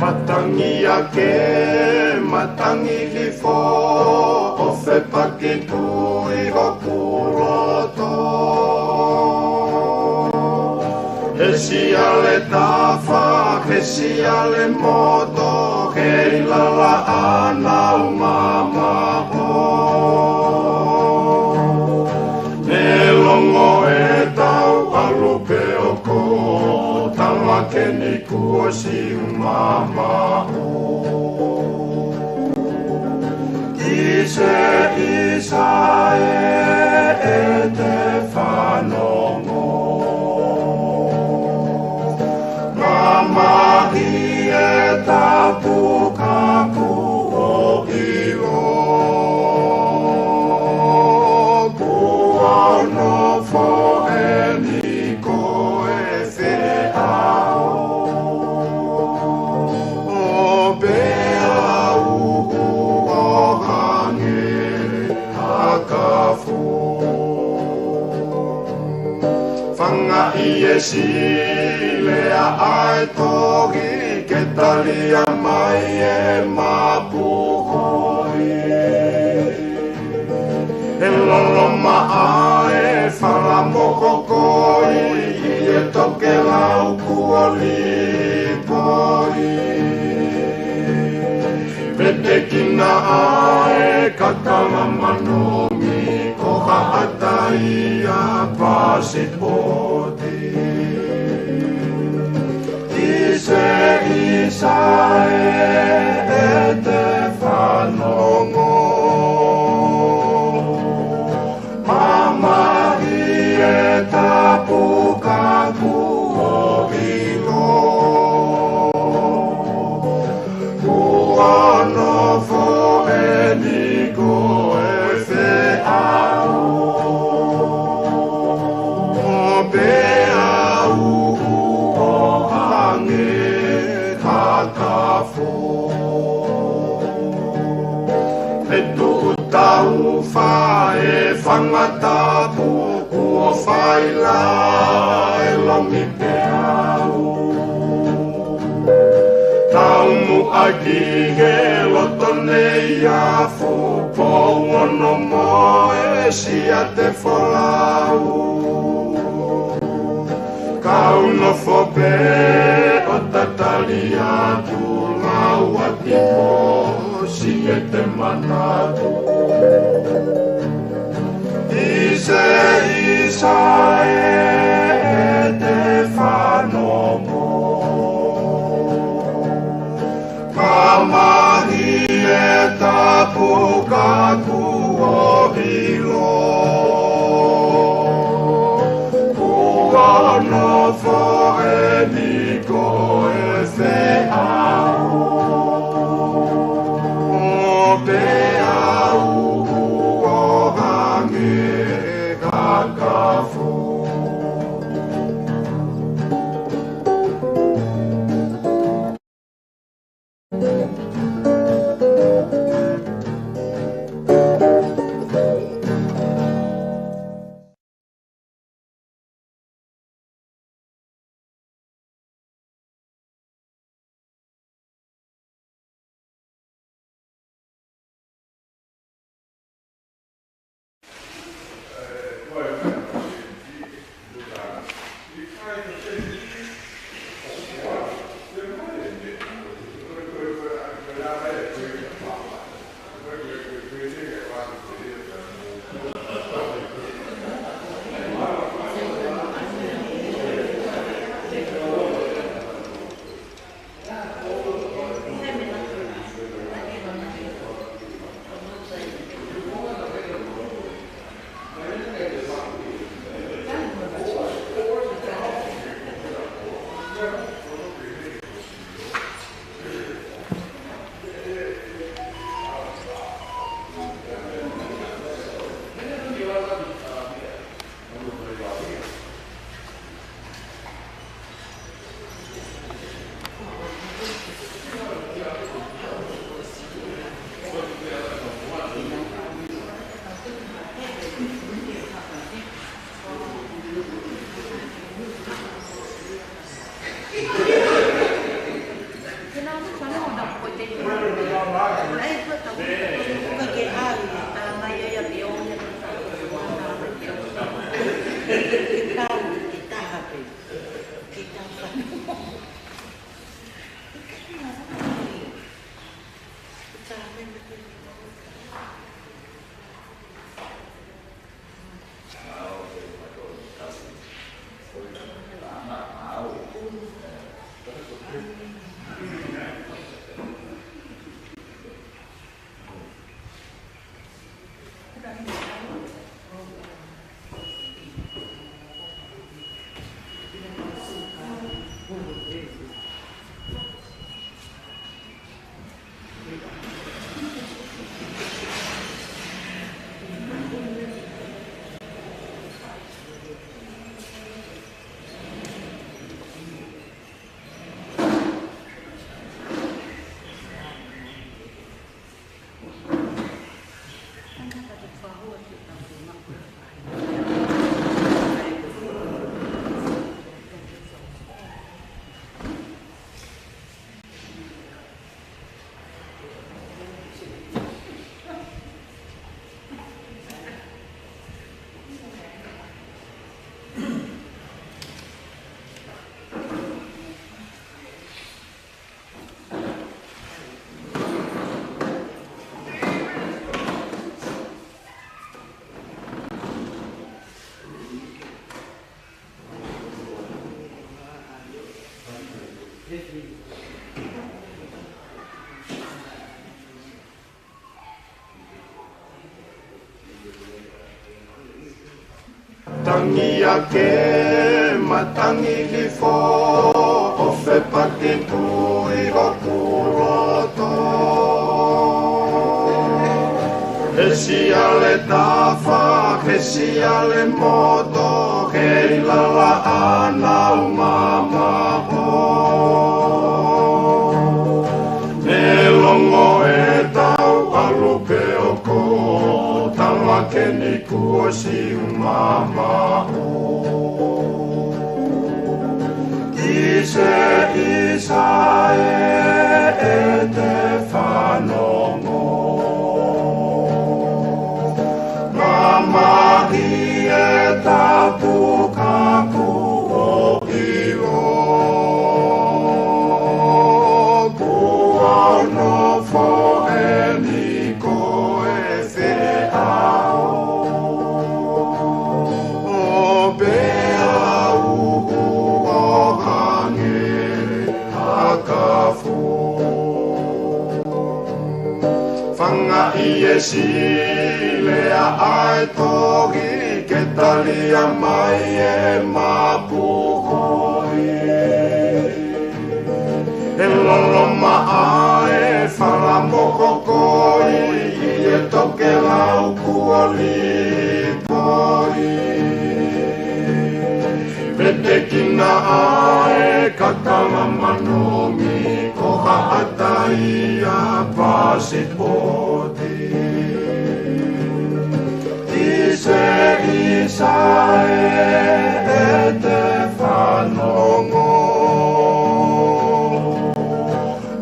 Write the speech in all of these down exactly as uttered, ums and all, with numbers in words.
Matangi ake, matangi hifo, ʻo fepaki tui hoku loto. He siale tafa, he siale moto, he ʻilala ʻa e ngaahi mamaʻo. Neʻe longo ʻetau ʻalu pē ʻo kō, tala ke ni kuo siʻi mamaʻo. ʻIsa, ʻisa ē, ʻe te fanongo. Mamahi e tapu ka kuo ʻilo. Kuo nofo eni ko e feʻao. ʻO pea uhu ʻo hangē ha kafo. Fangaʻi e Sile ʻa e tohi ke talia mai e mapuhoi. ʻE lolomaʻa e fala mo hokoi ʻi he tokelau kuo lipoi. Vetekina ʻa e kakala manomi ko haʻata ia pasipoti. ʻIsa, ʻisa ē, ʻe te fanongo. Mamahi e tapu ka kuo ʻilo. Kuo nofo eni ko e feʻao. Pea uhu ʻo hangē ha kafo. He tuʻu taufa e fanga tapu kuo fai la e lomi peau. Taumuʻa ki he loto nei afu pou ono mo e siate folau. Kau nofo pē ʻo tatali atu lau ʻaki mo siete manatu. ʻIsa, ʻisa ē, ʻe te fanongo. Mamahi e tapu ka kuo ʻilo. Kuo nofo eni ko e feʻao. Pea uhu ʻo hangē ha kafo. Tangi ake, matangi hifo, ʻo fepaki pui hoku loto. He siale tafa, he siale moto, he ʻilala ʻa naua mamaʻo. Ne longo e tau ʻalu pē ʻo ko, tala ke ni kuo siʻi mamaʻo. ʻIsa, ʻisa ē, ʻe te fanongo. Mamahi e tapu ka kuo ʻilo. Kuo nofo eni ko e feʻao. ʻO pea uʻu ʻo hangē ha kafo. Fangaʻi e sile ʻa e tohi ke talia mai e mapu hoi. He lolomaʻa e fala mokokoi ʻi he tokelau kuo lipoi. Petekina ʻa e kakala manongi ko haʻatai ʻa pasipoti. ʻIsa, ʻisa ē, ʻe te fanongo.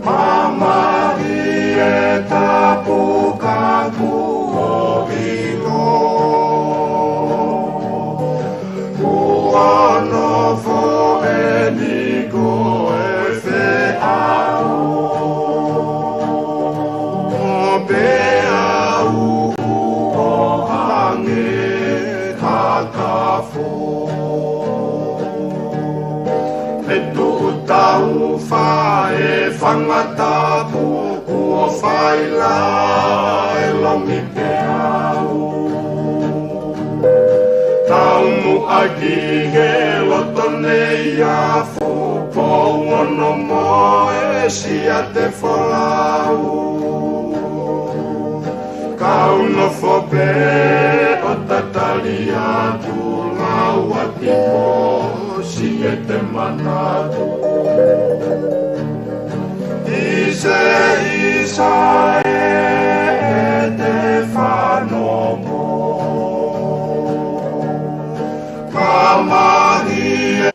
Mamahi e tapu ka kuo ʻilo. Kuo nofo eni ko e feʻao. ʻO pea uʻu ʻo hangē ha kafo. He tuʻu taufa e fanga tapu kuo fai la e lomi peau. Taumuʻa ki he loto nei a fu pou ono mo e siate folau. Kau nofo pē ʻo tatali atu lau ʻaki mo siete manatu. ʻIsa, ʻisa ē, ʻe te fanongo. Mamahi e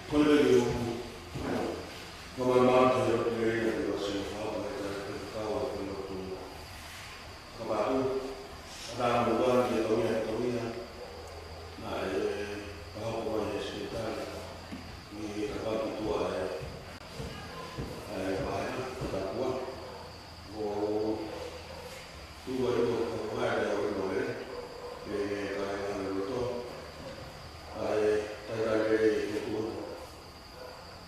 Ko e meʻa ʻoku ou fakamālō atu he lotu lelei ʻa e ʻOtua Sihova ʻi he taimi ni, pea ko e lotu fakapātu. Ka tau ʻoatu ʻa e kau ia, kau ia, naʻe fakahoko ai e sekelitali ni, ka fakatuʻa e, e vaheʻanga, fakatuʻa. ʻO tuʻu ai ʻo fakahoko e ʻaho ni, ʻe, ʻe, kāinga lotu, ʻa e talitali lelei ʻa e ʻOtua.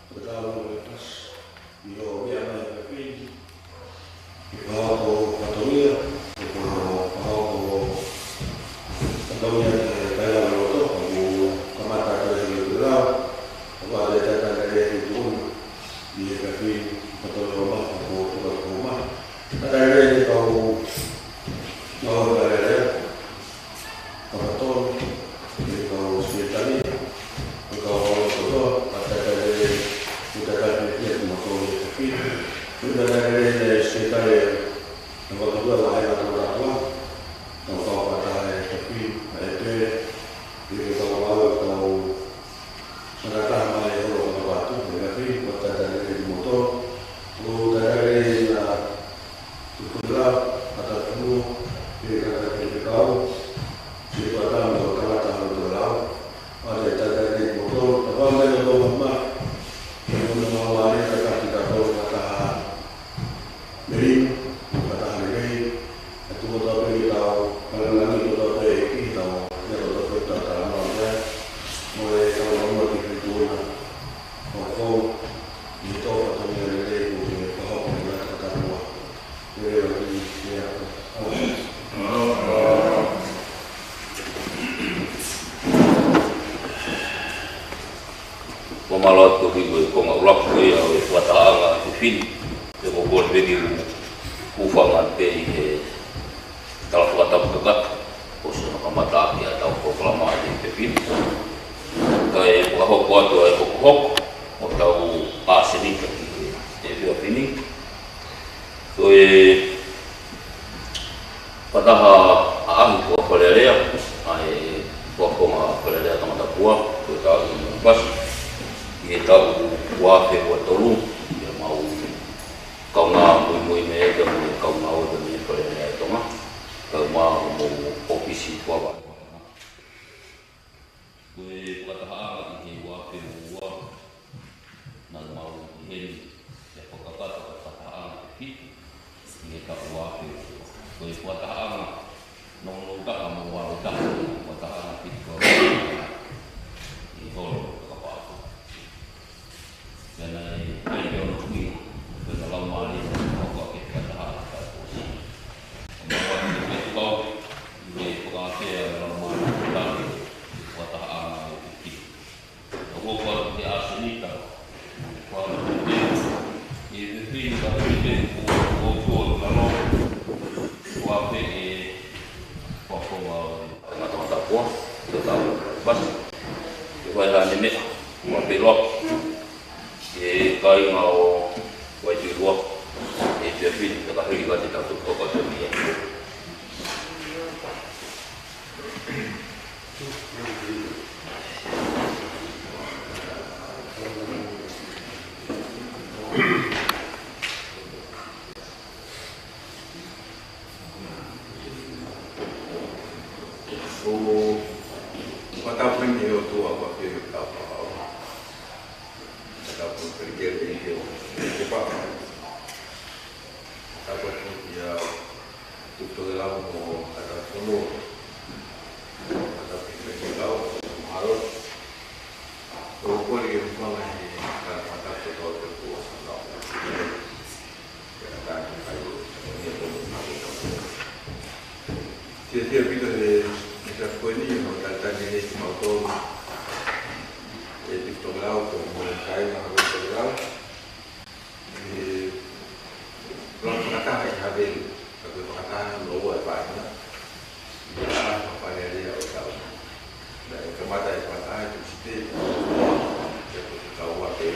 Ko e tau mo e tasi, ʻi hoʻo meʻa mai he efiafi ni, ke fakahoko fatongia, ke fakahoko fatongia ki he kāinga lotu, ʻoku kamata atu he lotu lau, ʻoku ʻoatu e talitali lelei ʻa e ʻOtua ʻi he efiafi ni, fatongia ʻo e ʻaho, ʻo e tuʻa ko ma. Talitali lelei ki he kau, kau Fale Alea, kau Fakatonu, ki he kau Sekelitali, ki he kau Fale Kotoa, ʻa e talitali lelei, ʻoku talitali lelei kiate kimoutolu he efiafi ni. ʻOku talitali lelei ki he Sekelitali, ʻa e Fakatuʻa Vaheʻanga Tongatapu, kau kau fakataha he efiafi ni, ʻa e pē, ki he kau ngāue, kau fakataha mai he holo fakapātu, he efiafi ni, ʻoku talitali lelei kimoutolu. ʻOku talitali lelei ʻa Tupou Tokelau, Haʻa Tapu Fonua, pea mo e kau faifekau, siʻi tuʻa tama mo e tangata ʻo e Tokelau, ʻoku talitali lelei kimoutolu, tapu mai kimoutolu ma, ke mou nofo ʻo mālō, ka tau kitautolu fakataha melino, fakataha lelei, ʻa e tuʻu kotoa pē ʻi he tau, ka langa ni kotoa pē ʻi he tau, ʻi he kotoa pē ʻi he tau talanoa pē, mo e tau lau atu ki he tuʻunga, ʻo ko, ʻi he tau fatongia lelei, ʻoku ke fakahoko ʻi he Tongatapu. Fakamālō atu ki he konga ʻuluaki ko ia ʻo e fakatahaʻanga efiafi ni, pea ko e kole pē ke u hūfanga pē ʻi he tala fakatapu kakato, kuo ʻosi hono kamata ʻaki ʻa e tau polokalama ʻi he efiafi ni. Kae fakahoko atu ʻa e hokohoko ʻo e tau ʻasenita ki he efiafi ni. Ko e fakataha ʻaʻahi ko Fale Alea, ʻa e fakafofonga Fale Alea Tongatapu, ko e tau ʻi Manu Pasi, ʻi he tau ua afe ua tolu, ʻi he mau kaungā muimui mei he, mei he kaungā ʻo e mei Fale Alea ʻa Tonga, kae ʻumaʻā homou ʻōfisi fuava. Ko e fakatahaʻanga ʻi he ua afe ua, naʻa mau ʻi heni, ʻi he fakakakato ʻo e fakatahaʻanga ʻe fitu, ʻi he taʻu ua afe ua. Ko e fakatahaʻanga nounou taha mo valu taha, fakatahaʻanga fitu ko ē ʻi holo fakapātu. Pea naʻe ʻi ai pē hono ʻuhinga, pea naʻe laumālie, ʻo ka ke fakataha ʻa e kau ʻosi. ʻO mau ʻi he kau, ʻi he fakaafe ʻa e laumālie, ʻi he fakatahaʻanga ʻo e efiafi ni. ʻOku ou fai ʻa e ʻasenita, fai ʻa e efiafi ni, ka ko e efiafi ni, ʻoku ou fai ʻa e lalo, fai pē ʻe, fakafofonga ʻo e Tongatapu, ʻo e tau Pasi. ʻE fai ha ne meʻa, fai pē loa. ʻE kāinga ʻo Vaituʻi Lua, ʻe efiafi ni, ka hili ka te tau toko atu ni ʻe. ʻO, ʻo tapu eni ʻOtua, ʻoku ke kau pau. Tapu eni ke ke ke papa. Tapu atu kia Tupou Tokelau mo Haʻa Tapu Fonua. Tapu eni ke kau mahalo. ʻOku ou kole ke u hūfanga he tala fakatapu ʻo e tau ua afe ua. Fiefia ʻaupito he, he efiafi ni, ʻo talitali lelei kimautolu ʻe Tupou Tokelau, pea mo e kāinga Haʻa Tokelau. ʻI he lau fakataha ʻi Havelu, ka ko e fakataha hono ua ʻi he vaʻinga. ʻI he ʻaho ko Fale Alea ʻo e taʻu ni. Naʻe kamata e fakataha ʻi Tūsite, ʻi he taʻu ua pē.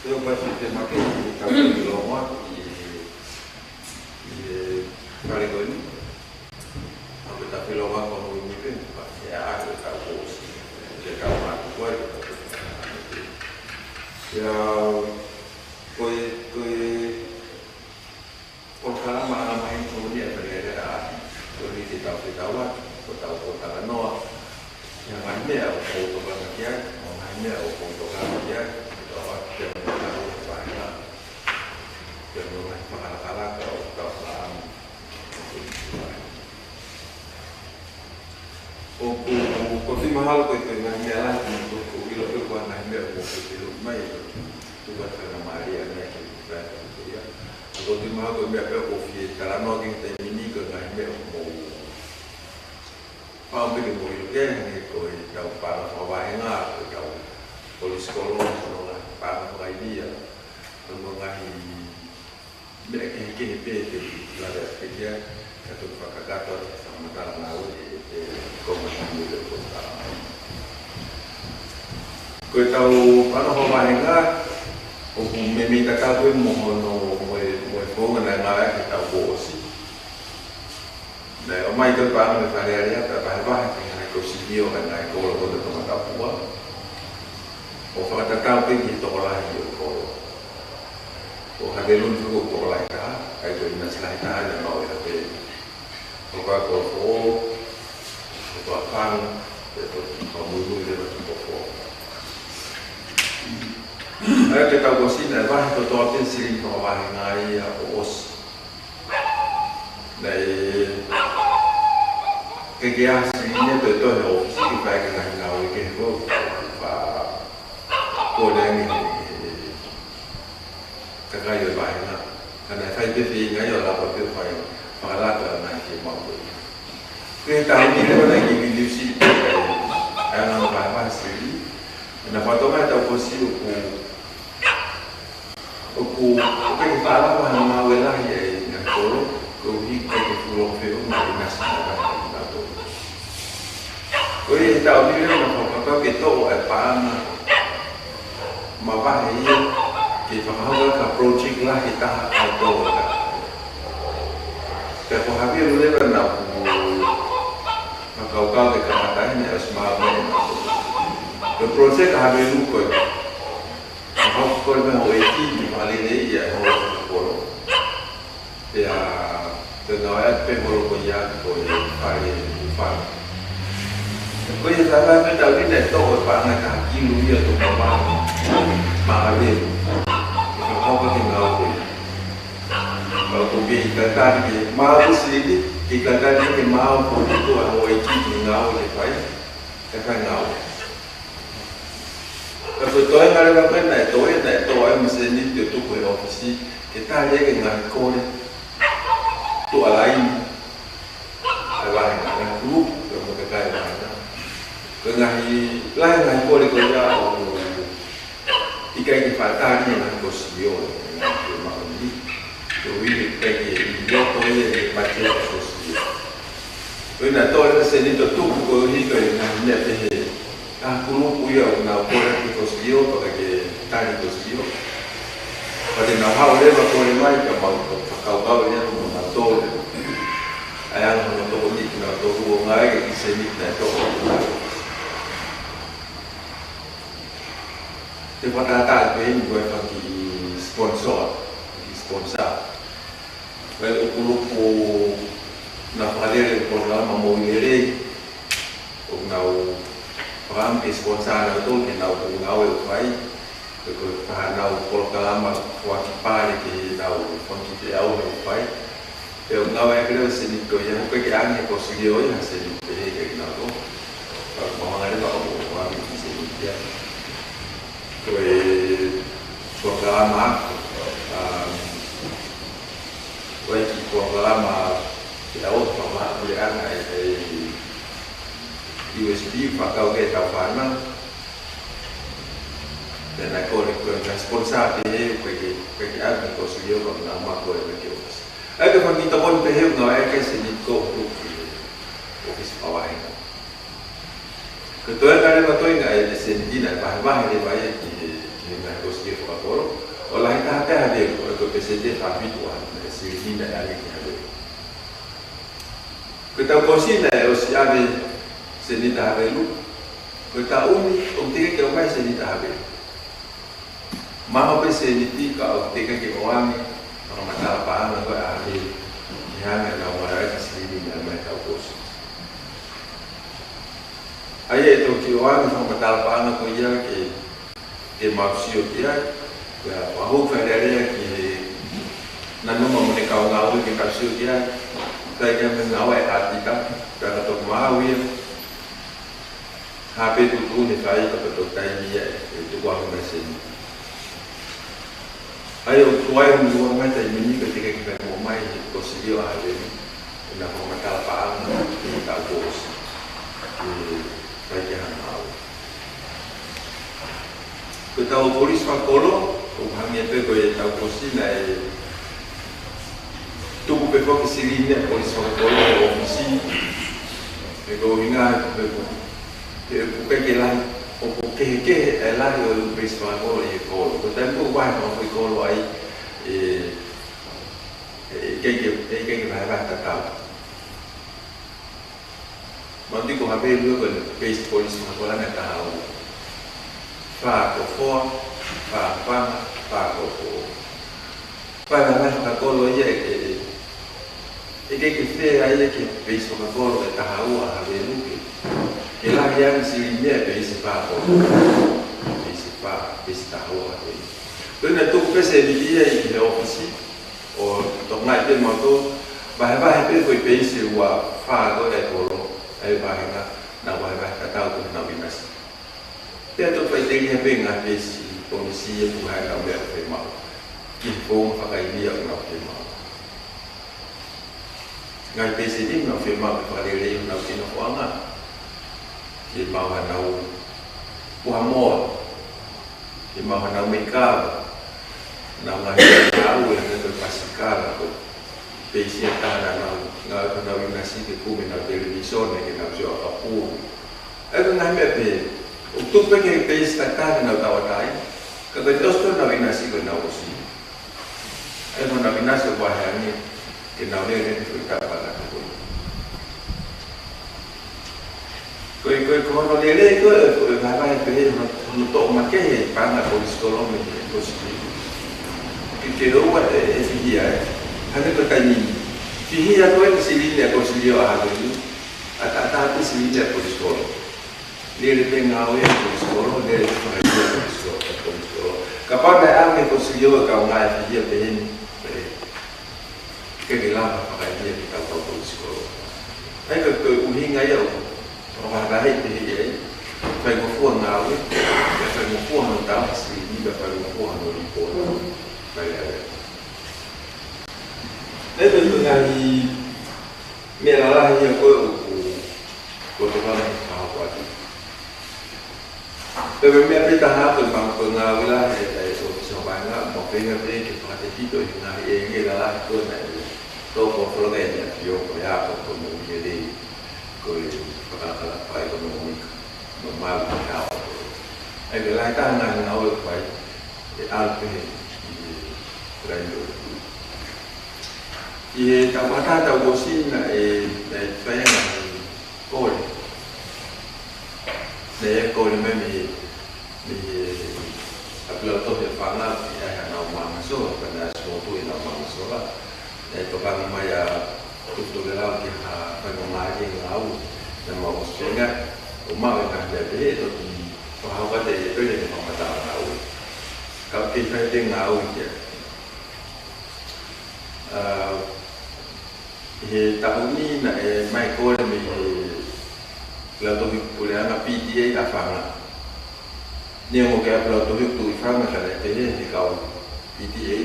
Ko e Tūsite ma ke ʻi he taʻu ni ʻi Loma, ʻi, ʻi he fale ko eni. ʻA ko e taʻu ʻi Loma ko hono ʻi Mipeni, pea ʻe ʻaho e taʻu kuo ʻosi. ʻE taʻu ma ko e, ko e taʻu ʻi Mipeni. Ia, ko e, ko e polokalama ʻa e Ngaahi Moʻoni ʻa e Fale Alea, ko eni ke tau fetaulaki, ko ʻetau talanoa ki ha ngaahi meʻa ʻoku ou tokanga ki ai, mo e ngaahi meʻa ʻoku ou tokanga ki ai, ke tau ʻoatu ki he ngaahi vahenga, ki he ngaahi fakalakalaka ʻoku tau fai. ʻOku, ʻoku ou fiemaʻu ko e ngaahi meʻa lahi, ʻoku ou ʻilo pē ko e ngaahi meʻa ʻoku ou fetelu mai, ʻoku ou fakamālō ʻaupito ki he meʻa ko ia. ʻOku ou fiemaʻu ko e meʻa pē ʻoku ou fie talanoa ki ai he taimi ni ko e ngaahi meʻa ʻoku mou fai pē ke mou ʻilo ki ai, hangē ko ʻetau paʻanga fakavahenga, ko ʻetau polisi kolo, mo e ngaahi paʻanga fakaivia, mo e ngaahi meʻa kehekehe pē te u lave atu ki ai, ka te u fakakakato atu e fakamatala ngāue ʻe, ʻe Kōmata Muile Kota. Ko ʻetau paʻanga fakavahenga, ʻoku meimei tatau pē mo hono, mo e, mo e founga naʻe ngāueʻaki heʻetau kuo ʻosi. Naʻe ʻomai ʻetau paʻanga mei Fale Alea, pea vahevahe ki he ngaahi kosilio ʻa e ngaahi kolo ko ē ʻo Tongatapu. ʻO fakatatau pē ki he tokolahi ʻo e kolo. ʻO Haveluku ko e tokolahi taha, ʻa ia ko e ʻinasi lahi taha naʻe maʻu ʻe Havelu. Ko e kolo foʻou, ko e kolo fanga, pea ko e kolo muimui leva ki he kolo foʻou. ʻA ia ko ʻetau kuo ʻosi naʻe vahe kotoa pē e silini fakavahenga ia kuo ʻosi. Naʻe ʻikai ke ʻasi ia pē ʻi he ʻōfisi ke fai e ngaahi ngāue kehe ko ē, pea ko e lea ange ʻe he, ʻe he kakai ʻo e vahenga. Ka naʻe fai pē feinga ia ʻo lava pē ʻo fai, fakalata e ngaahi fiemaʻu ko ia. Ko e taimi ni leva naʻe kiʻi liusi pē ʻa e, ʻa e anga e vahevahe silini. Naʻe fakatokangaʻi ʻe heʻetau kuo ʻosi ʻoku ʻOku, ʻoku ʻikai ke fakalava ha ngāue lahi ʻa e ngaahi kolo, koeʻuhi ko e fuʻu feʻunga ʻinasi ʻa e ngaahi kolo. Ko ia he taʻu ni leva naʻe fakapapau ke toʻo e paʻanga mavahe ia ke fakahoko ki ha project lahi taha ʻa e kolo. Pea ko Havelu leva naʻe fakakaukau ke kamata ai, naʻe ʻosi maʻu mai ʻe nautolu. Ko e project ʻa Havelu ko e ʻa e houʻeiki ni, fakalelei ia e holo fakakolo. Pea, pea ngāueʻaki pē holo ko ia ko e fale ʻo e fale. Ko ia he taimi ni naʻe toʻo e paʻanga ʻe taha kilu ia ʻo e toko mavahe maʻa Havelu. Ke fakahoko ki he ngāue ko ia. Pea ko e kiʻi talitali ke maʻu e silini, kiʻi talitali ke maʻu e potu ʻa e houʻeiki ki he ngāue ke fai. Ke fai e ngāue. Ka ko e toenga leva ko ē naʻe toe, naʻe toe ai mo e sēniti ʻo tuku he ʻōfisi ke tali ʻaki e ngaahi kole tuʻa laine ʻa e vahenga, ʻa e kulupu, pea mo e kakai ʻo e vahenga. Ko e ngaahi, lahi e ngaahi kole ko ia ʻoku ʻikai ke faʻa tali ʻe he ngaahi kosilio, ʻe he ngaahi fiemaʻu ni. Koeʻuhi he ʻikai ke ʻi loto ia ʻi he patiseti ʻa e kosilio. Ko ia naʻe toe leva e sēniti ʻo tuku koeʻuhi ko e ngaahi meʻa pehē. Ka ko e kulupu ia ʻoku nau kole ki he kosilio, pea ʻikai ke tali ʻe he kosilio. Pea te nau haʻu leva ʻo kole mai, ka mau fakakaukau ia mo nautolu. ʻA ia naʻa nau tokoni kinautolu ʻo ngāueʻaki e kiʻi sēniti naʻe toʻo. Te u fakatātā pē eni ko e fanga kiʻi sponsor, kiʻi sponsor. Ko e kulupu naʻe fakalele e polokalama Moʻui Lelei, ʻoku nau fakaʻamu ke sponsor nautolu ki heʻenau ngāue ʻoku fai, pe ko e fai haʻanau polokalama foaki pale ki heʻenau fanga kiʻi feʻauhi ʻoku fai. Pea ʻoku ngāueʻaki leva e sēniti ko ia, ʻoku ʻikai ke ʻange ʻe he kosilio ia ha sēniti pehē kiate kinautolu. Pea ʻoku mau hanga leva ʻo ʻoange e kiʻi sēniti ia. Ko e polokalama ako, um, ko e kiʻi polokalama feʻauhi fakamaʻa puleʻanga ʻa e, ʻa e U S P, fakakau ki heʻetau fānau. Pea naʻe kole ko e sponsor pehē, ʻoku ʻikai ke, ʻikai ke ʻange ʻe he kosilio, pea nau ō mai ko ē ki he ʻōfisi. ʻA ia ko e fanga kiʻi tokoni pehē ʻoku ngāueʻaki e sēniti ko ē ʻoku tuku ʻi he ʻōfisi fakavahenga. Ko e toenga leva, toenga e sēniti naʻe vahevahe leva ia ki he, ki he ngaahi kosilio fakakolo. ʻO lahi taha pē ʻa Havelu, ko e peseti ʻe fāfitu ʻa e silini naʻe ʻange ki Havelu. Ko e taʻu kuo ʻosi naʻe ʻosi ʻave e sēniti ʻa Havelu. Ko e taʻu ni, ʻoku teʻeki ke ʻomai e sēniti ʻa Havelu. Maho pē sēniti ka ʻoku teʻeki ke ʻoange fakamatala paʻanga ko ē ʻa Havelu, ke hanga ʻe naua ʻo ʻai ha silini mai ʻa e tau kuo ʻosi. ʻA ia ʻe toki ʻoange fakamatala paʻanga ko ia ke, ke mau sio ki ai, pea ʻoku ou fai lelei ki he nanuma mo ʻene kaungāue ke tau sio ki ai, ʻikai ke ʻi ai ha meʻa ʻe ʻātita, pea ka toki maau ia, ha pē tuʻutuʻuni ʻe fai ka ko e toki taimi ia ʻe tuku ange mai sēniti. ʻA ia ʻoku tuai hono ua mai taimi ni ka teʻeki ke fai mo mai he kosilio ʻa Havelu, ʻena fakamatala paʻanga ki he tau kuo ʻosi. ʻIkai ke hanga au. Ko e tau polisi fakakolo, ʻoku hangē pē ko e tau kuo ʻosi naʻe tuku pē foki silini ʻa e polisi fakakolo he ʻōfisi. He ko e ʻuhinga he ko e, he ʻoku ʻikai ke lahi, ʻoku kehekehe e lahi ʻo e ʻū peisi fakakolo ʻi he kolo. Ko e taimi ko ē ʻoku vahevahe foʻi kolo ai, ʻe, ʻe, ʻikai ke, ʻikai ke vahevahe tatau. Mahalo ko Havelu ko e peisi polisi fakakolo ʻe taha ua. Fā ko Foa, fā Fanga, fā ko Foa. Fai vahevahe fakakolo ia ʻe, ʻe, ʻe, ʻikai ke fē ia ki he peisi fakakolo ʻe taha ua ʻa Havelu ke, ke lahi ange silini ia ʻi he peisi fā ko Foa. Peisi fā, peisi taha ua ʻa Havelu. Ko ia naʻe tuku pē sēniti ia ʻi he ʻōfisi, ʻo tokangaʻi pē mautolu, vahevahe pē foʻi peisi ʻe ua fā ko ē ʻa e kolo, ʻa e vāhenga, naʻa vahevahe tatau ko ē ʻenau ʻinasi. Pea toki faʻiteliha pē ngaahi peisi ʻo e ʻinasi ʻi he puha ʻenau meʻa ʻoku fiemaʻu. Ki he founga fakaivia ʻoku nau fiemaʻu. Ngaahi peisi ni ʻoku nau fiemaʻu ke fakaleleiʻi honau kinofoʻanga. Ke maʻu haʻanau puha moa. Ke maʻu haʻanau meʻi kava. Nau ngaahi meʻi kava, ʻi he meʻa ko e pasikala ko e peisi ʻe taha naʻa nau ngāue ko ē honau ʻinasi ke kumi ʻenau televīsone ke nau sio ʻakapulu. ʻA ia ko e ngaahi meʻa pehē, ʻoku tuku pē ki he peisi tatau ke nau tauʻatāina, ka ko e ʻosi ko ē honau ʻinasi ko ʻenau ʻosi. ʻA ia ko honau ʻinasi ʻoku vahe ange, ke nau lele ki he foʻi tau paʻanga ko ē. Ko e, ko e, ko hono lele ko ē, ko e vahevahe pehē, hono, hono toʻo makehe paʻanga polisi kolo mei he kosilio. Ke, ke ʻoua ʻe, ʻe fihia, ē. Hangē ko e taimi ni. Fihia ko ē ʻa e silini ʻa e kosilio ʻa Havelu. ʻAtaʻatā pē silini ʻa e polisi kolo. Lele pē ngāue ʻa e polisi kolo, lele pē fakaivia ʻa e polisi kolo, ʻa e polisi kolo. Kapau naʻe ʻave ʻe he kosilio ʻa e kaungā ʻe fihia pehē ni, ē, ʻikai ke lava fakaivia ke tau kau polisi kolo. ʻA ia ko e, ko e ʻuhinga ia ʻoku, ʻoku vahevahe pehē ia ai. Faingofua ngāue, pea faingofua hono tau ha silini, pea faingofua hono līpooti. Fai lelei. ʻA ia ko e ngaahi meʻa lalahi ia ko ē ʻoku, ʻoku tokanga he fakahoko atu. Pea ko e meʻa pē ʻe taha ko e pangikē ngāue lahi ʻa e, ʻa e ʻōfisa ʻo e vāhenga, mo e feinga pē ke fakatefito ʻi he ngaahi ʻēngeli lalahi ko ē naʻe tō ko e folofola ʻa e ʻAfio ko e ako ko e moʻui lelei, ko e fakalakalaka fakaʻekonōmika, mo e malu ki he ʻaho. ʻA ia ko e lahi taha e ngaahi ngāue ʻoku fai, ʻe ʻalu pē he, ʻi he, ʻi he taʻu ʻe taha, taʻu ʻosi naʻe, naʻe fai e ngaahi kole. Naʻe kole mai mei, mei he ʻapilautohi ʻa Fanga, ʻi ai haʻanau maʻunga sola, pea naʻe ʻosi motuʻa ʻenau maʻunga sola. Naʻe tokanga mai ʻa Tufitokelau ki ha faingamālie ngāue, naʻa mau ʻosi feinga ʻo maʻu e ngaahi meʻa pehē, toki fakahoko atu ʻe Pele ke fakamatala ngāue. Ka ʻoku kei fai pē ngāue ia. ʻA, he taʻu ni naʻe ʻomai e kole mei he Lautohi Puleʻanga P T A ʻa Fanga. Neongo ko e ʻapilautohi ʻoku tuʻu ʻi Fanga ka naʻe pehē ʻe he kau P T A,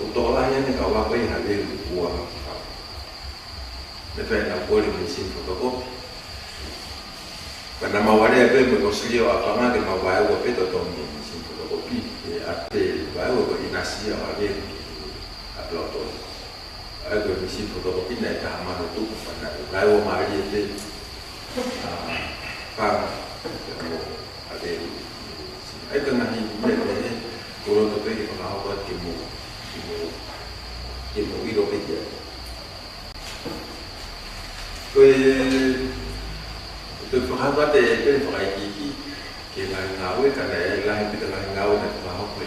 ʻoku tokolahi ange e kau ako ʻi Havelu ʻi Fanga. Naʻe fai ʻenau kole mei he misini fotokopi. Pea naʻa mau alea pē mo e kosilio ʻa Fanga ke mau vaeua pē totongi e misini fotokopi, ʻe ʻave pē vaeua ko e ʻinasi ia ʻo Havelu ki he ʻapilautohi. ʻA ia ko e misini fotokopi naʻe taha mano tupu pea naʻe vaeua mālie pē, ʻa, Fanga, pea mo Havelu. ʻA ia ko e ngaahi meʻa pehē, ʻoku ou loto pē ke fakahoko atu ke mou, ke mou, ke mou ʻilo pē ki ai. Ko e, ko e fakahoko atu ʻe Pele fakaikiiki ki he ngaahi ngāue, ka naʻe lahi pē ngaahi ngāue naʻe fakahoko ʻe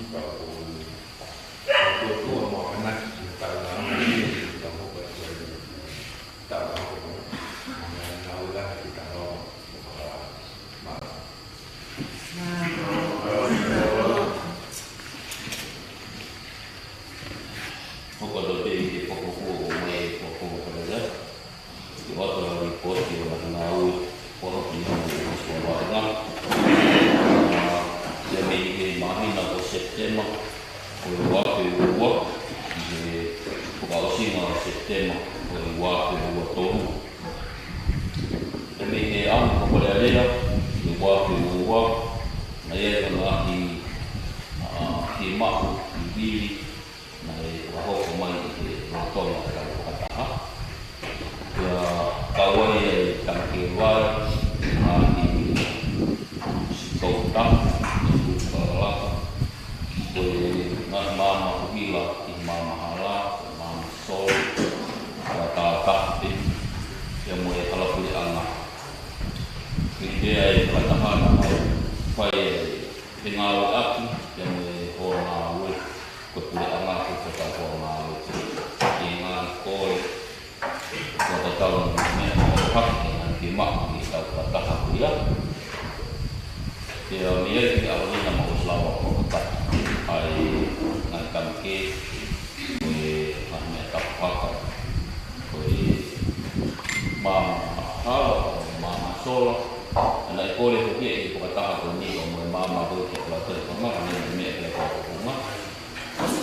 ka ko e, ka ko e tuʻa mo ʻamanaki ki he taʻu nā ʻamanaki ki he taʻu hoka ki ai. Taʻu nā hoka. Mo e nā ʻo lahi ki taʻu nā hoka. Mo ka ma. Hoko atu pē ki he fakahoko mai e fakahoko ko ia. Ke ʻoatu ʻa e lipooti ʻo e ngaahi ngāue, ʻo hoki ʻi he ngaahi ʻosi ʻo e vāhenga. Pea mei he māhina ko Sepitema, ʻo e ua afe ua ua, ki he fakaʻosinga ʻo Sepitema, ʻo e ua afe ua tolu. Pea mei he ʻaho ko Fale Alea, ki he ua afe ua ua, naʻe ʻi ai e ngaahi, ʻa, fiemaʻu, ʻi Vili, naʻe fakahoko mai ʻi he lolotonga ʻo e taʻu fakataha. Pea kau ai e tangikē vai, ngaahi sitoa, ngaahi tuʻu fakalakalaka. Ko e ngaahi maama ʻuhila, ʻi he maama hala, ko e maama sola, hala tātaha pē, pea mo e hala puleʻanga. Ko e ʻuhinga ia e fakataha naʻa mau fai e ngāueʻaki, pea mo e hoa ngāue, ko e puleʻanga ko e fakataha hoa ngāue. Ko e ngaahi kole, ko e tatau mo e meʻa ʻoku hake ki he ngaahi fiemaʻu ʻi he taʻu fakataha ko ia. Pea mei ai ki he ʻaho ni naʻa mau ʻosi lava ʻo fakakakato ʻa e ngaahi tangikē, ko e ngaahi meʻa tapu haka, ko e maama hala, ko e maama sola. Naʻe kole foki ʻe he fakataha ko eni ʻo mo e maama ko ē ki he ʻOtua Tauhi Fakamoʻui, ʻa e meʻa ki he kau kofunga.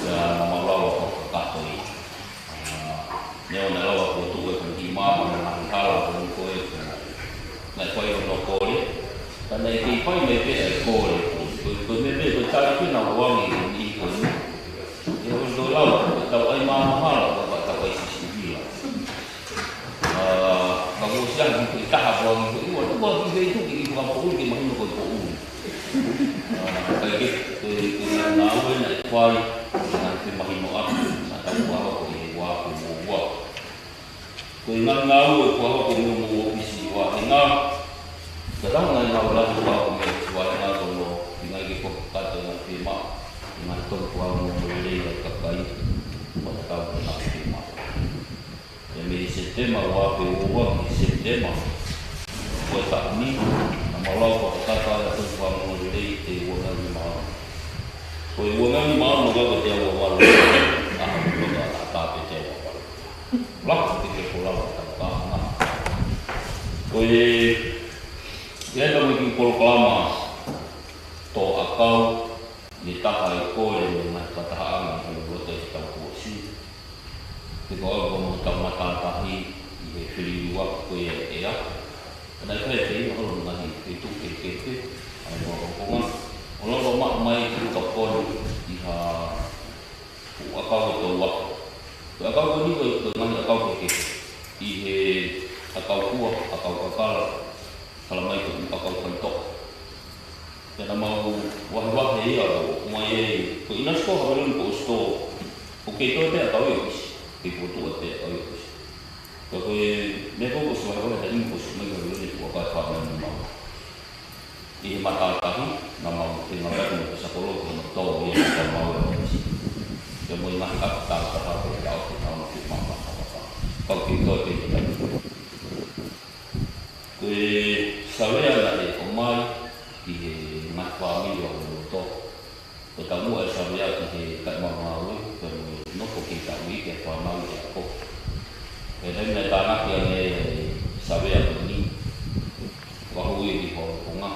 Pea naʻa mau lava ʻo fakakakato ia. ʻA, neongo naʻe lava kuo tuʻu e kiʻi maama mo e ngaahi hala ko eni ko ē, naʻe fai hono kole. Ka naʻe kei fai mai pē ʻa e kole. Ko e, ko e meʻa pē, ko e tali pē naʻa ʻoange ʻe he niʻihi ko eni. ʻE, ʻoku toe lava, ko e tau ʻai maama hala, ko e tau ʻai sisitila. ʻA, ka kuo ʻosi ʻi ai e kiʻi taha ʻoku ʻoange ko e ua, ua ki he tuki ʻi fakapoʻuli ke mahino ko e poʻuli. ʻA, ka ʻi he, ko e, ko e ngāue naʻe fai, naʻe femahinoʻaki, naʻa tau fakahoko ʻi he ua afe ua ua. Ko e ngaahi ngāue ʻoku fakahoko mei hoʻomou ʻōfisi ʻi Vāhenga. Tatau mo e ngāue lahi ʻoku fakahoko mei he ʻōfisi ʻi Vāhenga, ko hono feinga ke fakakakato e ngaahi fiemaʻu, e ngaahi tonu kuo ʻalu mo lelei ʻa e kakai, ʻo tatau mo e ngaahi fiemaʻu. Pea mei Sepitema ua afe ua ua ki Sepitema ko e taʻu ni, naʻa mau lava ʻo fakakakato ʻa e tonu kuo ʻalu mo lelei ʻe ua ngeau nima ono. Ko e ua ngeau nima ono ka ko e teau ua valu, ʻa, ʻa, ʻa, ʻa, pē teau ua valu. Lahi pē ke ko lava tau ka na. Ko e, ʻi ai e kiʻi polokalama tō ʻakau, ʻi he taha e kole mei he ngaahi fakatahaʻanga ʻi he loto ʻi he taʻu kuo ʻosi. Pea ko au ʻoku mau tau matātahi ʻi he feliliuaki ko ia ʻa e ʻea. Ka naʻe fai pē ʻi holo ngaahi feituʻu kehekehe, ʻa e ua kokonga. ʻO lava maʻu mai ki he kaponi ʻi ha fuʻu ʻakau ʻe tolu afe. Ko e ʻakau ko eni ko e, ko e ngaahi ʻakau kehekehe. ʻI he ʻakau kua, ʻakau kakala, tala mai ko e ʻakau faitoʻo. Pea naʻa mau vahevahe ia ʻo ʻomai ai, ko e ʻinasi ko Haveloni ko ʻOsitō, ʻoku kei toe pē ʻa e kau ʻi ʻōfisi, kei fokotuʻu pē ʻa e kau ʻi ʻōfisi. Ka ko e meʻa ko ē kuo ʻosi vahevahe ʻa e invoice mai ko Haveloni kuo ʻosi fai mai ʻe maua. ʻI he matātahi, naʻa mau fengāueʻaki mo Pesakolo ko hono tō ia ʻa e kau maʻu ʻi ʻōfisi. Pea mo e ngaahi ʻapi tāutaha ko e taʻofi naʻa mau ke maʻu ʻa e kau kei toe pē ʻi he taimi. Ko e savea naʻe ʻomai ki he ngaahi fāmili ʻo loto. Ko e taumuʻa e savea ki he kakai maʻu ngāue, ko e nofo ki he taʻu ʻi he fānau ʻi he ako. Ko e taimi naʻe tānaki ange e savea ko eni, ʻo ui ki he fakafofonga,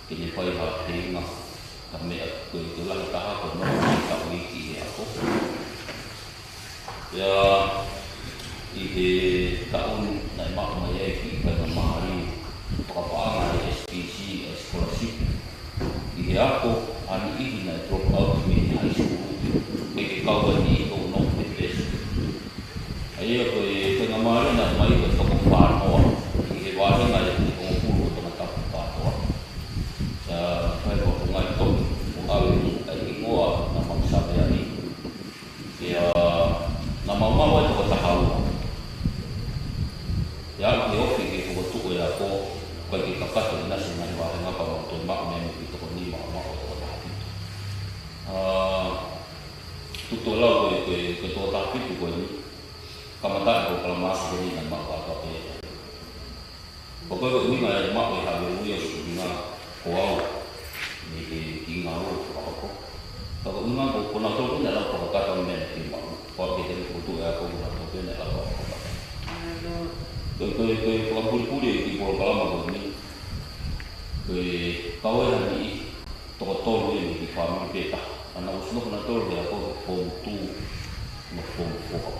ke ne fai ha feinga, ka meʻa ko e, ko e lahi taha ko e nofo ki he taʻu ʻi he ako. Pea ʻi he taʻu ni naʻe maʻu mai ai e kiʻi faingamālie fakapaʻanga ʻa e S P C, ʻa e scholarship. ʻI he ako, ʻa e niʻihi naʻe drop out mei he high school, ʻikai ke kau ai e niʻihi ʻoku nofo he pesi. ʻA ia ko e faingamālie naʻe maʻu ko e toko fā noa, ʻi he vāhenga ʻe hongofulu ʻo Tongatapu kātoa. Pea fai ko e ngaahi tohi, ʻo ʻave ʻa e hingoa naʻa mau savea ai. Pea naʻa mau maʻu ai toko taha ua. Pea aʻu ki he ofi ke fokotuʻu e ako, ʻikai ke kakato ʻinasi e ngaahi vāhenga pea mau toe maʻu meʻa mei he toko nima ʻo maʻu e toko taha fitu. ʻA, tuku ʻo lau ko e, ko e, ko e toko taha fitu ko eni, kamata e polokalama ko eni naʻe maʻu kātoa pē. Ko e, ko e ʻuhinga e maʻu e Haveloni ʻo ʻuhinga ko au, mei he kiʻi ngāue fakahoko. Ka ko e ʻuhinga ko, ko nautolu naʻa nau fakakakato meʻa ke maʻu. Ko au ke tele fokotuʻu e ako ko nautolu naʻa nau fakakakato. Ko e, ko e, ko e fakapulipuli e kiʻi polokalama ko eni. Ko e kau e niʻihi toko tolu ia mei he kiʻi fāmili pē taha. Naʻa nau ʻosi nofo nautolu he ako form two mo form four.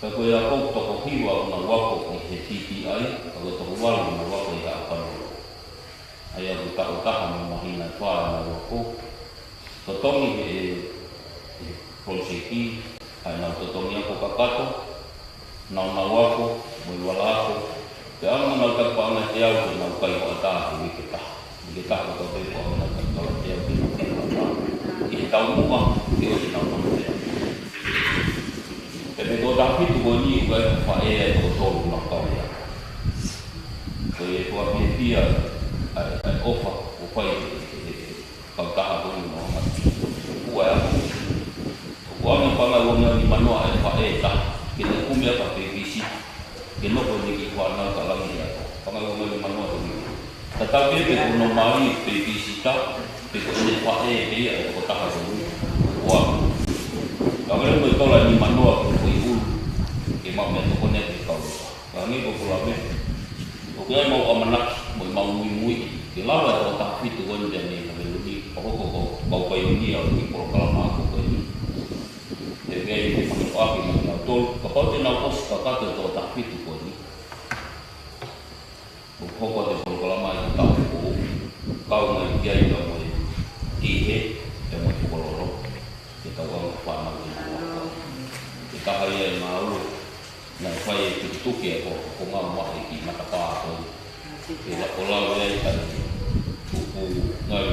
Pea ko e ako toko hiva ʻoku nau ako ʻi he T T I, pea ko e toko valu ʻoku nau ako ʻi he Apanolo. ʻA ia ko e taʻu ʻe taha mo e māhina ʻe fā ʻoku nau ako. Totongi he, he project, ʻa ia nau totongi ako kakato, nau nau ako, mo e vala ako, pea ʻalu mo nau taki paʻanga ʻe teau ke nau kai hoʻatā he uike ʻe taha. Uike ʻe taha ko e taʻu pē ko ē ʻalu mo nau taki paʻanga ʻe teau ke nau kai hoʻatā. ʻI he taumuʻa, ke ʻosi nau nofo pē. Pea mei he toko taha fitu ko eni ʻoku ʻi ai e faʻē ʻe toko tolu naʻa nau kau ia. Ko e fakafiefia ʻa e, ʻa e ʻofa, ʻofa ʻi he, he, he, he kautaha ko eni ʻoku nau ʻomai. Kuo ʻi ai e ako. ʻOku ʻi ai e paʻanga ʻe uangeau nimanoa ʻa e faʻē ʻe taha, ke ne kumi ʻaki e babysitter, ke nofo ʻene kiʻi fānau ka langi ia. Paʻanga ʻe uangeau nimanoa ko eni. Tatau pē pe ko hono mali e babysitter, pe ko ʻene faʻē pē ia ʻe toko taha ko eni. Ua. Ka vale ko e tola nimanoa ko e ʻulu, ke maʻu meʻatokoni ke kau. Ka hangē ko ʻeku lave, ʻoku ʻi ai ʻemau ʻamanaki, mo ʻemau muimui, ke lava e toko taha fitu ko eni mei Haveloni, ʻo hoko ko e kau paionia ʻo e kiʻi polokalama ako ko eni. He ʻoku ʻi ai e mahinoʻaki maʻanautolu, kapau te nau ʻosi kakato e toko taha fitu ko eni. ʻO hoko atu e polokalama ʻi he taʻu foʻou, kau mai ki ai pea mo e Tihe, pea mo e Fukololo, ke tau ʻalu ʻo fānau ki he ako. Ko e taha ia e ngāue, naʻe fai e tukituki e ko, ko ngā maʻi ki matapā ko ē. Ke la-, ʻo lave ai ʻa e tupu ngai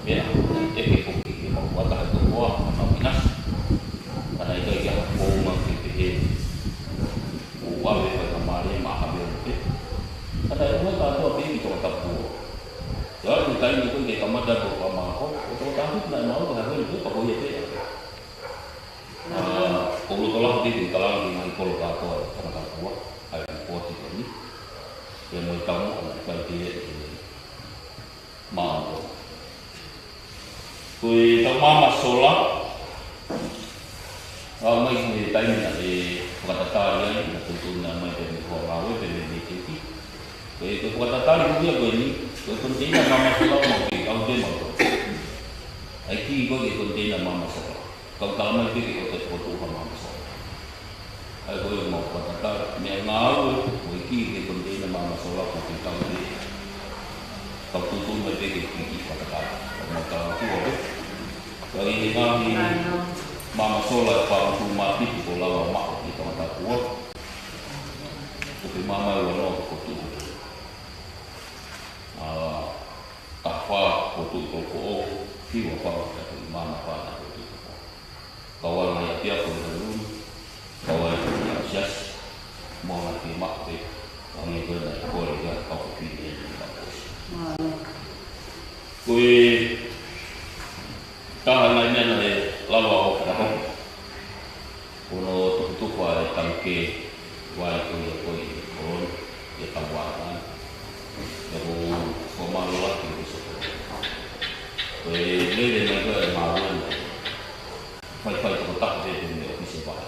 meʻa, naʻe ʻeke foki ke mau ʻatā he toko ua, naʻa nau ʻinasi. Ka naʻe ʻikai ke ʻi ai ha founga ke pehē ʻoku ʻave e faingamālie maʻa Haveloni pē. Ka naʻe ʻomai kātoa pē ki Tongatapu. Pea ko e taimi ko ē ke kamata e polokalama ako, ko e toko taha fitu naʻe maʻu ʻe Haveloni pē, pea ko ia pē. ʻA, ʻoku ou loto lahi ke u talaange ki he ngaahi kolo kātoa ʻi Tongatapu, ʻa e pooti ko eni. Pea mo e taumuʻa naʻe fai pē ʻe he maama. Ko e tau maama sola, ʻa, ʻomai he taimi naʻe fakatatali ai, naʻe tuʻutuʻuni mai pē mei he hoa ngāue pē mei he teki. Ko e, ko e fakatatali ko ia ko eni, ko e koniteina maama sola ʻoku mau kei kau pē mautolu. ʻA e kī ko e koniteina maama sola. Kau tala mai pē ke ʻoatu e fokotuʻu ha maama sola. ʻA ia ko e mau fakatatali, meʻa ngāue, mo e kī ki he koniteina maama sola ko e kau pē. Kau tuʻutuʻuni mai pē ke kī ki fakatatali. Kau mau tala atu pē. Ka ʻi he ngaahi maama sola ʻe fāngofulu mā fitu kuo lava maʻu ʻi Tongatapu. Ko e maama ʻe ua noa ko e tuʻu. ʻA, taha fā ʻo tuʻu ko foʻou, fiu a pau ka tuʻu mana pau na ko tuʻu ko foʻou. Kau ai mai ʻapiako ʻi Honolulu, kau ai ki he siasi, mo ngaahi fiemaʻu pē, ʻa e meʻa ko ē naʻe kole ki ai ʻa e kau fefine ʻi he taʻu kuo ʻosi. Ko e taha e ngaahi meʻa naʻe lava ʻo fakahoko. Ko hono tukutuku ʻa e tangikē vai ko ia ko ē ʻi he kolo ni, ʻi he taʻu ua nai. Pea ko e fakamālō lahi ki he ʻōfisa kolo. Ko e lele mai ko ē ʻa e ngāue ni, faifai tokotaha pē mei he ʻōfisa vai.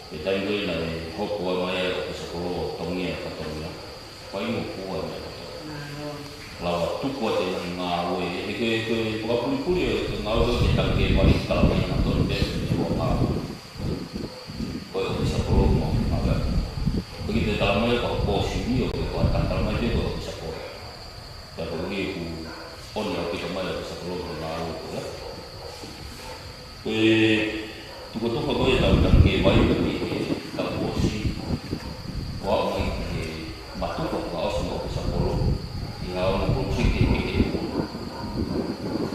Ko e taimi ko ē naʻe hopo mai ai ʻa e ʻōfisa kolo ʻo tongia e fatongia. Fai mo fua e meʻa kotoa. Lava tuku atu e ngaahi ngāue, he ko e, ko e fakapulipuli ʻo e ngāue ʻo e tangikē vai, talamai ʻe Matoni pē mei he ua ngāue. Ko e ʻōfisa kolo mo e ngāue. Ko e kiʻi talamai ko e kōsini ʻo e ko e talamai pē ko e ʻōfisa kolo. Pea ko e kiʻi ʻoni ʻaupito mai ʻa e ʻōfisa kolo mo e ngāue ko ia. Ko e tukutuku ko ē ʻetau tangikē vai ko ē ʻi he taʻu kuo ʻosi, ko au mai ki he mātuʻa fakaʻosi mo e ʻōfisa kolo, ʻi ha ongo project kehekehe.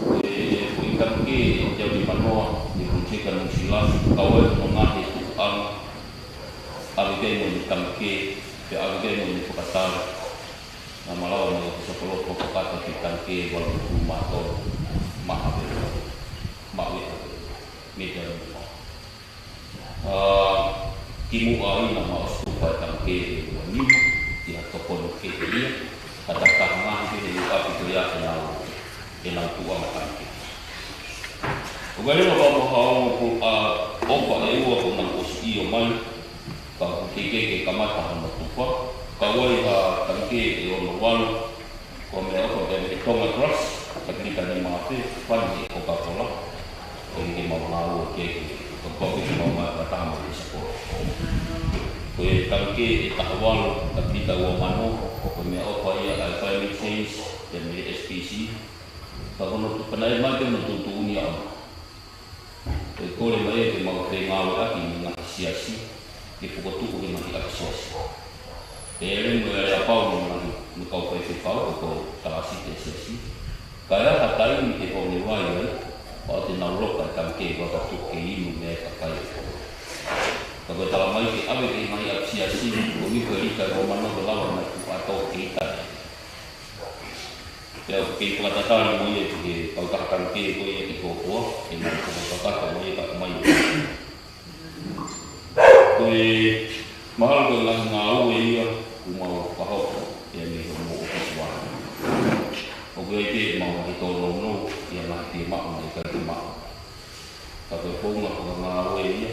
Ko e, ko e tangikē ʻe teau mano, ʻi he project ʻa Nuʻu Sila, kau ai mo e ngaahi tuʻunga, ʻave ki ai mo e tangikē, pea ʻave ki ai mo e fakatau. Naʻa malava mo e ʻōfisa kolo fakakakato ki he tangikē valungofulu mā tolu, maha pē, maʻu e ʻave, mita ʻe ua. ʻA, kimuʻa ai naʻa ma ʻosi tufa e tangikē ʻe ua nima, ʻi ha tokoni kehe ia, ka takitaha ngaahi pē he ʻapi ko ia ʻenau, ʻenau tuʻunga tangikē. ʻOku ʻi ai leva mo ha ongo ko, ʻa, ʻofa ʻe ua kuo nau ʻosi ʻio mai, ka ʻoku teʻeki ke kamata hono tufa, kau ai ha tangikē ʻe ono valu, ko e meʻaʻofa pē mei he Tonga Trust, ka lita nima pē, fani ʻe Coca-Cola, ʻoku ʻikai ke mau ngāue ki ai, ka ʻoku ʻikai ke mau ngāue fakataha mo e ʻōfisa kolo. Ko e tangikē ʻe taha valu, ka lita ua mano, ko e meʻaʻofa ia ʻa e climate change, pea mei he S P C, ka ko hono tuʻu, ka naʻe ʻomai ke hono tuʻutuʻuni ʻa ʻofa. Ko e kole mai ia ke mau fengāueʻaki mo e ngaahi siasi, ke fokotuʻu e ngaahi ʻapi siasi. Pea lele mo e aleapau mo e ngaahi, mo e kau faifekau, ko e kau talāsiti ʻa e siasi. Ka ʻi ha taimi ʻe honge vai ai, pea ʻoua te nau loka e tangikē vai ka tuku ke inu mei ai e kakai ʻo e kolo. Ka ko e talamai ke ʻave ki he ngaahi ʻapi siasi, ko e ko e lita ʻe ua mano ke lava mai ku ato ke ita. Pea ʻoku kei fakatatali mo ia ki he kautaha tangikē ko ia ki Hōhoa, ʻenau fakakakato mo ia ka mai. Ko e mahalo ko e ngaahi ngāue ia kuo mau fakahoko, pea mei hoʻomou ʻōfisi vai. ʻOku ʻi ai pē ʻemau ngaahi tōnounou, ʻi he ngaahi fiemaʻu naʻe ʻikai ke maʻu. Ka ko e founga fakangāue ia,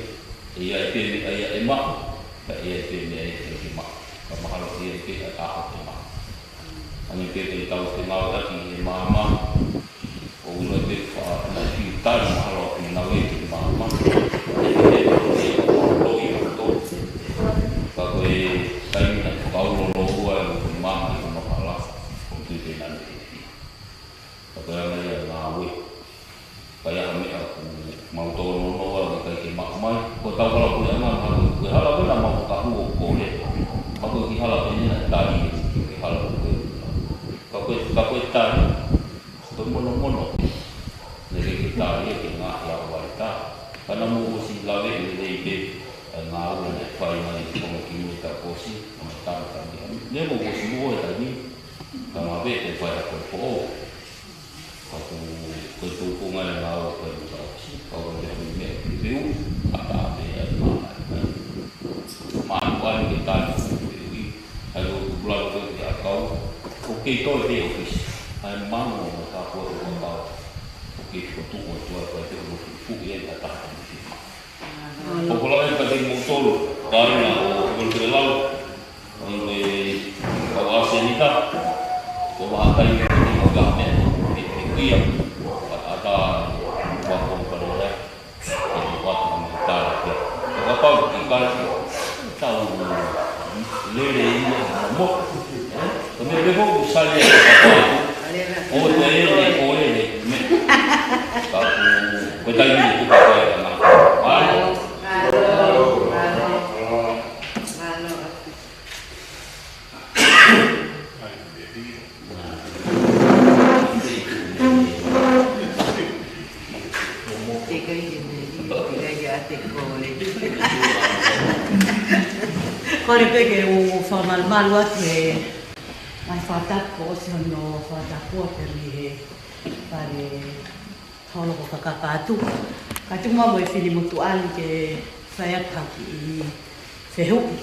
ʻe ʻi ai pē meʻa ia ʻe maʻu, ka ʻe ʻi ai pē meʻa ia ʻe ʻikai ke maʻu. Ka mahalo ʻe ʻi ai pē ʻa e ʻaho ʻe maʻu. Hangē pē ko ʻetau fengāueʻaki he maama, ʻoku ʻi ai pē faʻahinga fiu tali mahalo ʻoku nau ʻi he maama. ʻE ʻi ai pē ʻa e loi ʻo tō. Ka ko e taimi naʻe fakaulo lōua ʻa e maama ʻi hono hala, ʻoku tui pē naʻa ne fiu. Ka ko e anga ia e ngāue. Ka ʻi ai ha meʻa ʻoku mau tōnounou ʻoku ʻikai ke maʻu mai. Ko ʻetau hala puleʻanga, mahalo ko e hala ko ē naʻa mau fakahū ʻo kole. Mahalo ko e kiʻi hala pē ʻeni naʻe tali, ko e kiʻi hala ko ē. Ka ko e, ka ko e tali, ko e monomono. Naʻe ʻikai ke tali ia ke ngaahi ʻa e vaitā. Ka naʻa mau ʻosi lave lelei pē, ʻa e ngāue naʻe fai mai ʻi Tonga ki mui ka ʻosi, ʻa e tama tama. Naʻa mau ʻosi moʻua e taimi, ka mau pē te fai ha ko e foʻou. Ka ko, ko e tō ko ngā e ngāue ko e mutau. Ka ko e meʻa pē pē u, ʻa tā pē ʻa e mā. Mā atu ai ke tali ko e pē u i, ai o tu bula ko e ʻakau, ʻoku kei toe pē ʻōfisi. ʻA e mango mo tā ko e ʻakau. ʻOku kei ko tuku atu ai ko e te ʻoku fuʻu e ka taha ko e ʻōfisi. ʻOku lahi ka te mou tolu, ka ina o, o te lau. Ko e kau ʻasenita, ko e vahakai, ko e kau meʻa, ko e kuia, ʻa, ʻa tā, ko e kau palōlea, ko e kau atu mo e tala, ko e kau pau ki kai, tau lele ia, mo, ē? Ko e meʻa pē ko e sale, ko e kau atu, ʻo te lele, ʻo lele, me, ka ku, ko e taimi ni, ko e kau atu, ʻa, ʻa, ʻa, ʻa, ʻa, ʻa, ʻa, ʻa, ʻa, ʻa, ʻa, ʻa, ʻa, Kole pē ke u fakamalumalu atu he ngaahi fakatapu kuo ʻosi hono fakatapua pē mei he fale holo ko Kakapa atu. Ka tuku muʻa mo e fili motuʻa ni ke fai atu ha kiʻi fehuʻi.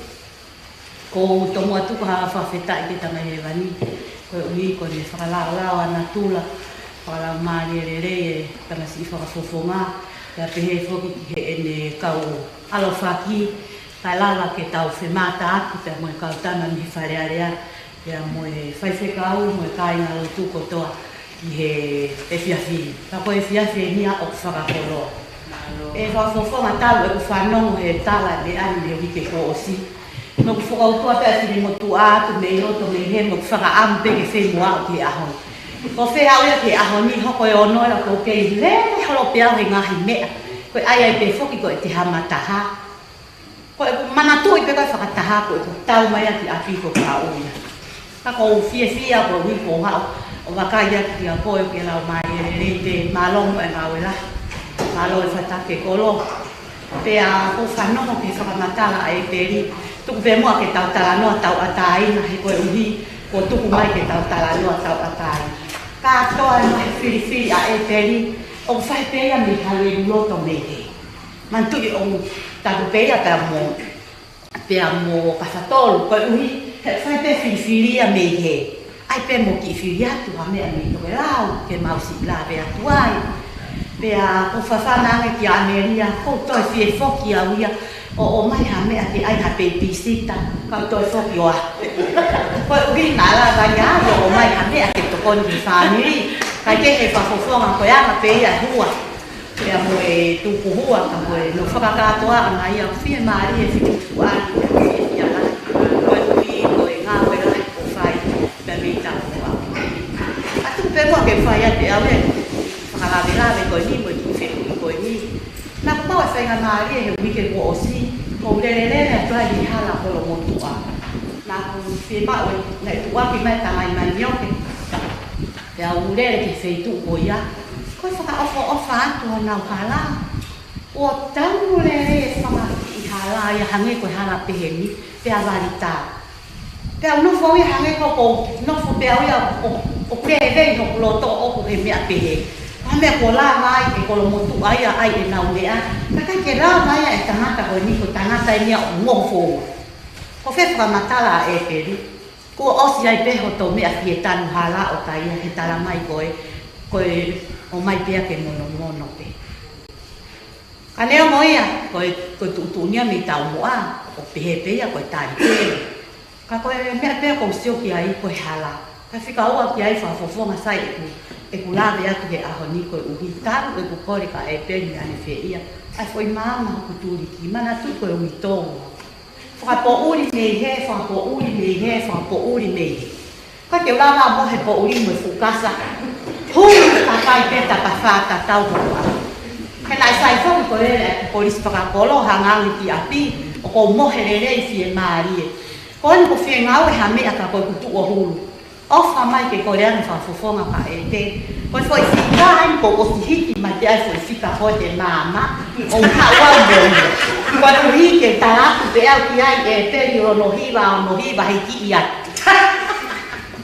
Ko u tomuʻa tuku ha fakafetaʻi ki he Tamai Hēvani, koeʻuhi ko ʻene fakalaolao ʻa natula, fakalaumālie lelei e tamasiʻi fakafofonga, pea pehē foki ki heʻene kau ʻalofaki, kae lava ke tau femātaaki pea mo e kau tama mei he Fale Alea, pea mo e faifekau, mo e kāingalotu kotoa ʻi he efiafi ni. Ka ko e efiafi eni ia ʻoku fakakoloa. ʻE fakafofonga, talu ʻeku fanongo he tala ʻa e meʻa ni he uike kuo ʻosi. Naʻa ku fakautua pē ʻa e fili motuʻa atu mei loto mei hē, naʻa ku fakaʻamu pē ke fai mo au ki he ʻaho ni. Ko e fai au ia ki he ʻaho ni, hoko e ono ia ʻoku ou kei lele holo pē au he ngaahi meʻa. Ko e ʻai ai pē foki ko ʻete hā mataha. Ko ʻeku manatuʻi pē ko e fakataha ko ʻeku tau mai ʻa ki ʻapi ko ka ui. Ka ʻoku ou fiefia koeʻuhi ko e haʻu ʻo vakai atu kia koe ʻoku ke laumālie lelei pē, mālō mo e ngāue lahi. Mālō e fataki kolo. Pea ʻoku ou fanongo ki he fakamatala ʻa ʻEpeli. Tuku pē muʻa ke tau talanoa tauʻatāina he koeʻuhi kuo tuku mai ke tau talanoa tauʻatāina. Kātoa e ngaahi filifili ʻa ʻEpeli, ʻoku fai pē ia mei he hale ʻi loto mei hē. Manatuʻi ʻoku tapu pē ia pea mo, pea mo Kafatolu, koeʻuhi he fai pē filifili ia mei hē. ʻAi pē mo kiʻi fili atu ha meʻa mei tokelau, ke mau siʻi lave atu ai. Pea ʻoku ou fanongo ange kia ʻAmelia, ʻoku ou toe fie foki au ia, ʻo, ʻomai ha meʻa ke ʻai ha peipisita, kau toe foki ʻo aʻu. Koeʻuhi naʻa lava ia ʻo, ʻomai ha meʻa ke tokoni ki he fāmili, kae kehe fakafofonga ko e anga pē ia e hua. Pea mo e tukuhua, ka ko e no fakakātoa ʻana ia, fiemālie e fili motuʻa ni, fiefia lahi. Koeʻuhi ko e ngāue lahi kuo fai, pea mei taʻoa. ʻA tuku pē muʻa ke fai atu ʻe au e fakalavelave ko eni mo e kiʻi fehuʻi ko eni. Naʻa ku maʻu e faingamālie he uike kuo ʻosi, ʻo u lele lele atu ai ʻi he hala Kolomotuʻa. Naʻa ku fiemaʻu e, naʻe tuʻuaki mai e Tamai Manioke. Pea u lele ki he feituʻu ko ia, ko e fakaʻofoʻofa atu honau hala. Kuo tau lele e fanga kiʻi hala ia hangē ko e hala pehē ni, pea vali tā. Pea u nofo ia hangē ko ʻeku nofo pē au ia ʻo, ʻo, ʻo pēvei hoku loto ʻoku he meʻa pehē. Ko e meʻa kuo lava ai e Kolomotuʻa ia ʻai ʻenau meʻa. Ka ʻikai ke lava ia e tangata ko eni, ko e tangata eni ia ʻoku nofo. Ko e fakamatala ʻa ʻEpeli. Kuo ʻosi ai pē hoto meʻa fie tanu hala ʻo taia he tala mai ko e, ko e ʻomai pē ia ke monomono pē. Ka neongo ia, ko e, ko e tuʻutuʻuni ia mei taumuʻa, ʻoku pehē pē ia ko e tali pē. Ka ko e meʻa pē ʻoku ou sio ki ai ko e hala. Ka fika ua ki ai fakafofonga sai ʻeku, ʻeku lave atu he ʻaho ni koeʻuhi talu ʻeku kole kia ʻEpeli ʻanefē ia. ʻAi foʻi maama hoku tuliki, manatuʻi ko e uitou. Fakapoʻuli mei hē, fakapoʻuli mei hē, fakapoʻuli mei hē. Ka ke lava mo e poʻuli mo e fuʻu kasa. Hū, takai pē tapafā tatau ko ua. He naʻe sai foki ko e lele ʻa e polisi fakakolo hangangi ki ʻapi, ʻoku ou mohe lelei fiemālie. Ko eni ʻoku ou fie ngāue ha meʻa ka ko ʻeku tuʻu ʻo hulu. ʻOfa mai ke kole ange fakafofonga kia ʻEpeli. Ko e foʻi fika eni kuo ʻosi hiki mai pē ʻa e foʻi fika ko e te maama. ʻO u haʻu au mo ia. Koeʻuhi ke tala atu pē au ki ai ʻEpeli ʻo hono hiva, hono hiva hiki ia.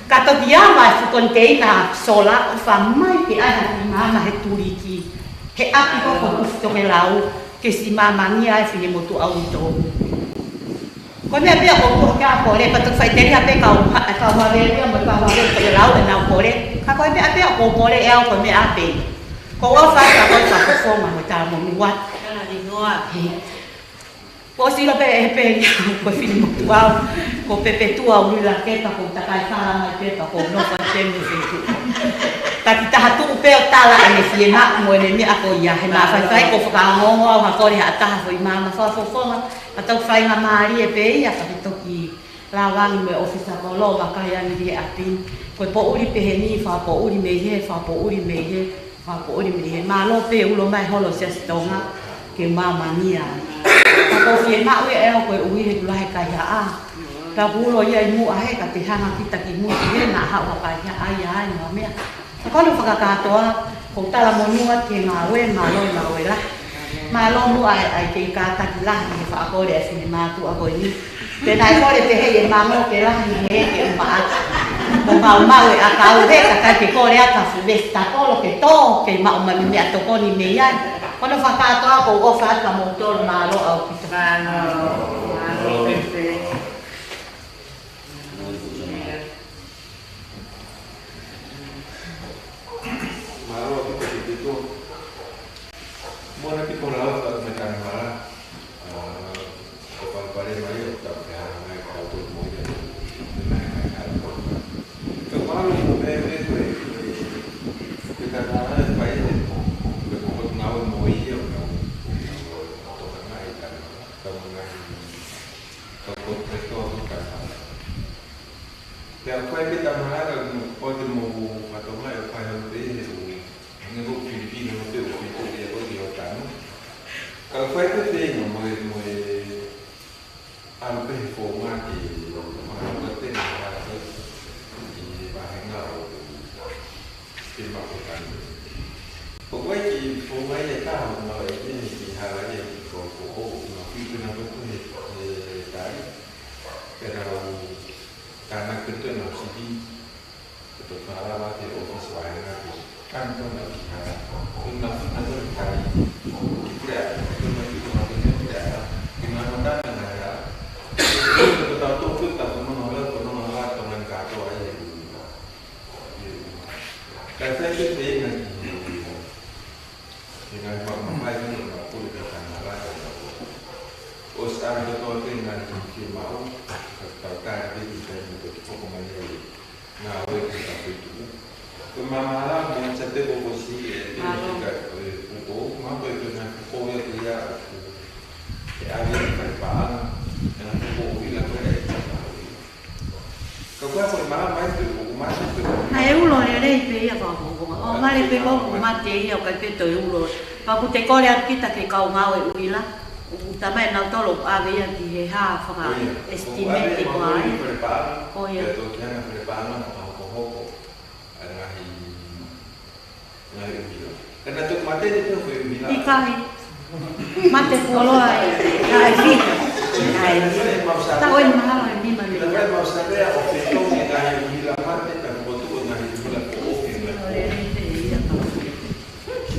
Ka toki ava e fuʻu koniteina sola ʻofa mai ke ʻai ha kiʻi maama he tuliki. He ʻapi ko ē ʻoku ou kufi tokelau ke siʻi maamangia e fili motuʻa uitou. Ko e meʻa pē ia ʻoku ou kole, pea toki faʻiteliha pē kau ha-, kau Havelu ia mo e kau Havelu ko e lau ʻenau kole. Ka ko e meʻa pē ia ʻoku ou kole ʻe au ko e meʻa pē ia. Ko au fai ka ko e fakafofonga mo e talamonū atu. He. Kuo ʻosi ʻilo pē ʻe ʻEpeli, ko e fili motuʻa au. Ko Pepetua Uilakepa, ko e takai fala mai pē pea ko e nofo ʻi he feituʻu. Taki taha tuʻu pē ʻo tala ʻene fiemaʻu mo ʻene meʻa ko ia. He mafaifai ʻoku ou fakaongoongo au ha kole ha taha foʻi maama fakafofonga. Ka tau faingamālie pē ia, ka ke toki lava ange mo e ʻōfisa kolo, vakai ange ki he ʻapi. Ko e poʻuli pehē ni, fakapoʻuli mei hē, fakapoʻuli mei hē, fakapoʻuli mei hē. Mālō pē ulo mai holo Siasi Tonga, ke māmani ai. Ka ʻoku ou fiemaʻu ia ʻe au koeʻuhi he ʻoku lahi e kaihaʻa. Ka ʻoku ulo ia ʻi muʻa he ka te hanga kita ki muʻa he naʻa haʻu ha kaihaʻa ia ai mo e meʻa. Ka ko hono fakakātoa, ʻoku ou talamonū atu ki he ngāue, mālō e ngāue lahi. Mālō muʻa ʻa e, ʻa e kei kātaki lahi he faʻa kole ʻa e finemātuʻa ko eni. Pea naʻe kole pē ʻe he mango ke lahi he ke uma atu. Mo maumau e ʻakau he kakai ke kole atu ha fuʻu vesitapolo ke tō, ke maʻu mai meʻatokoni mei ai. Ko hono fakakātoa ʻoku ou ʻofa atu kia moutolu, mālō ʻaupito. Mālō. Mālō. Mālō ʻaupito. Mona ki ko lau ka me tanu hala. ʻO palopalema ia ʻoku tau fehangahangai ʻa kitautolu mo ia. Meʻa mai hala. Ka mālō mo meʻa ko e, ko e tanu hala e fai e, ko e ko e ngāue mo ia ʻo ngāue. Tokanga i tanu hala. Tau ngaahi, tau ko e tau ko e tanu hala. Pea ʻoku fai pē tanu hala ka ʻoku ʻoatu mo fatongia ʻoku fai holo pē he ʻū, hangē ko e Filipino pē ʻoku fai ko ia ko e ʻi ʻOtanu. Ka ʻoku fai pē feinga mo e, mo e ʻalu pē he founga ke, mahalo ko e tena hala ko e ʻi he vāhenga ʻo ke maʻu ʻOtanu. ʻOku ʻi ai e kiʻi founga ia ʻe taha ʻoku maʻu ai pē he kiʻi hala ia ʻi ko, ko, ʻo, ʻo, ʻo, ʻi pē na ko e, he, he tali. Pea nau tānaki pē ʻenau sivi, ʻo toki fakalava ki he ʻōfisi vāhenga ko e kātoa ʻenau kiʻi hala. Ko ʻenau fina ko e tali, ki Puleʻanga, ko ʻenau kiʻi hala ko e Puleʻanga, ki he ngaahi matana ngaahi hala. Ko ʻetau tō ko ʻetau fononga hala, fononga hala, tau ngaahi kātoa ai e ʻū. Ka ʻi ai pē feinga ki he He ngaahi mamahi ni ʻo e pule ka tana rata. ʻOsi ʻalu kotoa pē ngaahi kiʻi fiemaʻu, ka tau tali pē ki he taimi ʻoku toki hoko mai ai e ngāue ki he feituʻu. Ko e māmāla mo e tape ko ko si e te Mālō. Fika ko e kuko, ma ko e ko e ngaahi kuko ia ko ia ʻoku ʻe ʻave ki Falepaʻanga, e ngaahi kuko ʻuhila ko ia e tana ʻuhila. Ka ko e ko e māmā ʻi he ʻoku mate pē ko e Naʻe ulo lelei pē ia fakafofonga. ʻO vale pē ko ʻoku mate ia ʻo kai pē toe ulo. Pea ʻoku te kole atu kita ke kau ngāue ʻuhila. ʻOku talamai ʻe nautolu ʻoku ʻave ia ki he hā faka Ko ia. estimate ʻOku ʻave ko ai. Falepaʻanga. Ko ia. Pea toki hanga Falepaʻanga fakahokohoko. ʻA e ngaahi Ngaahi ʻuhila. Ka naʻe toki mate ni pē ko e ʻuhila. ʻIkai. Mate fuoloa e, naʻe fiha. Naʻe fiha. Taʻu ʻe mahalo ʻe nima ni. Naʻe mau savea ʻo fetongi e ngaahi ʻuhila mate, ka ko tuku e ngaahi ʻuhila ko ʻo ke ngaahi ko.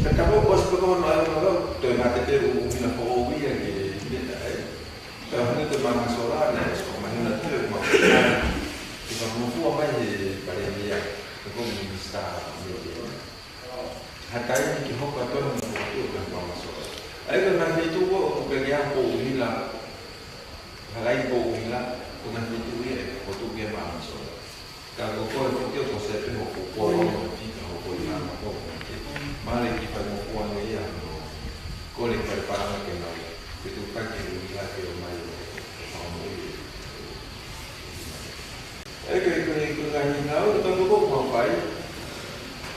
Ka tau ʻosi pē ko hono ʻalu ʻo toe mate pē ʻuhila ko ʻo ia ke meta ai. Ka hangē ko e māmā sola, naʻe ʻosi ko mahina te, ko mahina. Ke fakamofua mai he palēmia, ko e minisitā, mei he Ha taimi ke hoko atu ai hono fokotuʻu ʻo e māmā sola. ʻA ia ko e ngaahi feituʻu ʻoku pehē ʻoku ʻuhila, halaʻi ʻoku ʻuhila, ko e ngaahi feituʻu ia ʻe fokotuʻu ki ai e māmā sola. Ka ko koe foki ʻoku ʻosi pē hoʻo kolo, fika hoʻo kolo ʻi māmā ko ē. Mālō e kiʻi fakamofua ange ia hono kole Falepaʻanga ke nau, ke tuku hake e ʻuhila ke ō mai ʻo, ʻo fakamoʻui. ʻE, ko e, ko e, ko e ngaahi ngāue ʻoku tau koko mau fai.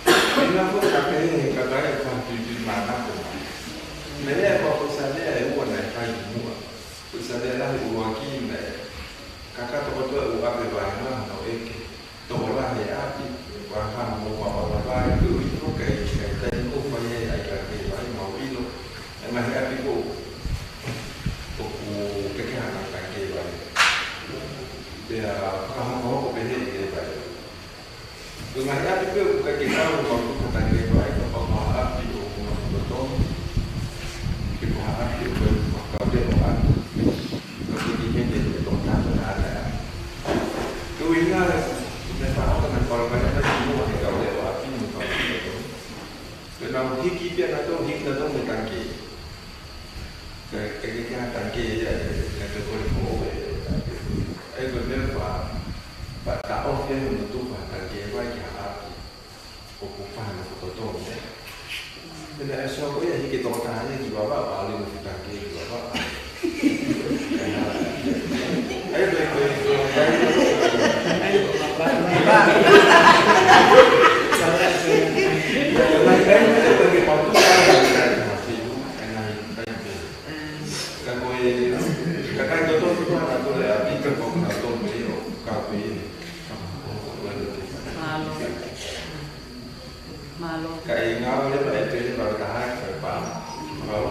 ʻI he ngaahi foʻi kape he kakai ʻoku fai tuitui mānako mai. Meʻa ko e foʻi sālea ʻe ua naʻe fai ki muʻa. Foʻi sālea lahi ʻuluaki naʻe kakato kotoa ʻū ʻapi vāhenga hono ʻeke. Tokolahi e ʻapi, ua fā mo papa ua vai, ko e ui ko kai, kai tai ko fai e ai ka ke vai, mau ʻilo. E ngaahi ʻapi ko, ʻoku peke hana ka ke vai. Pea fakahokohoko pehē ke vai. Ko e ngaahi ʻapi pē ʻoku ʻikai ke kau ʻo maʻu ka ke vai, ka pau ha ʻapi ʻoku maʻu totonu. Ke ko ha ʻapi ʻoku ʻikai ke kau te o atu. Ka ko e kiʻi heni ʻe tokotaha na ana. Ko e ʻuhinga e, ne faʻa ka na kau ka na ki muʻa he kau te o ʻapi mo kau te o totonu. Pea nau hiki pē nautolu, hiki nautolu mo e tangikē. Ka, ka, ka, ka tangikē ia, e, ka te kole ko e, e, tangikē. ʻE, ko e meʻa pē, pea taʻofi ai hono tufa tangikē vai ki ha ʻapi ʻoku fai hono fototonu. Pea naʻe ʻosi ko ia hiki tokotaha ia ki Vavaʻu, ʻalu mo e tangikē ki Vavaʻu. Mālō. Mālō. Ka ʻi he ngāue leva ʻe pehē pea taha ki Falepaʻanga. Mālō.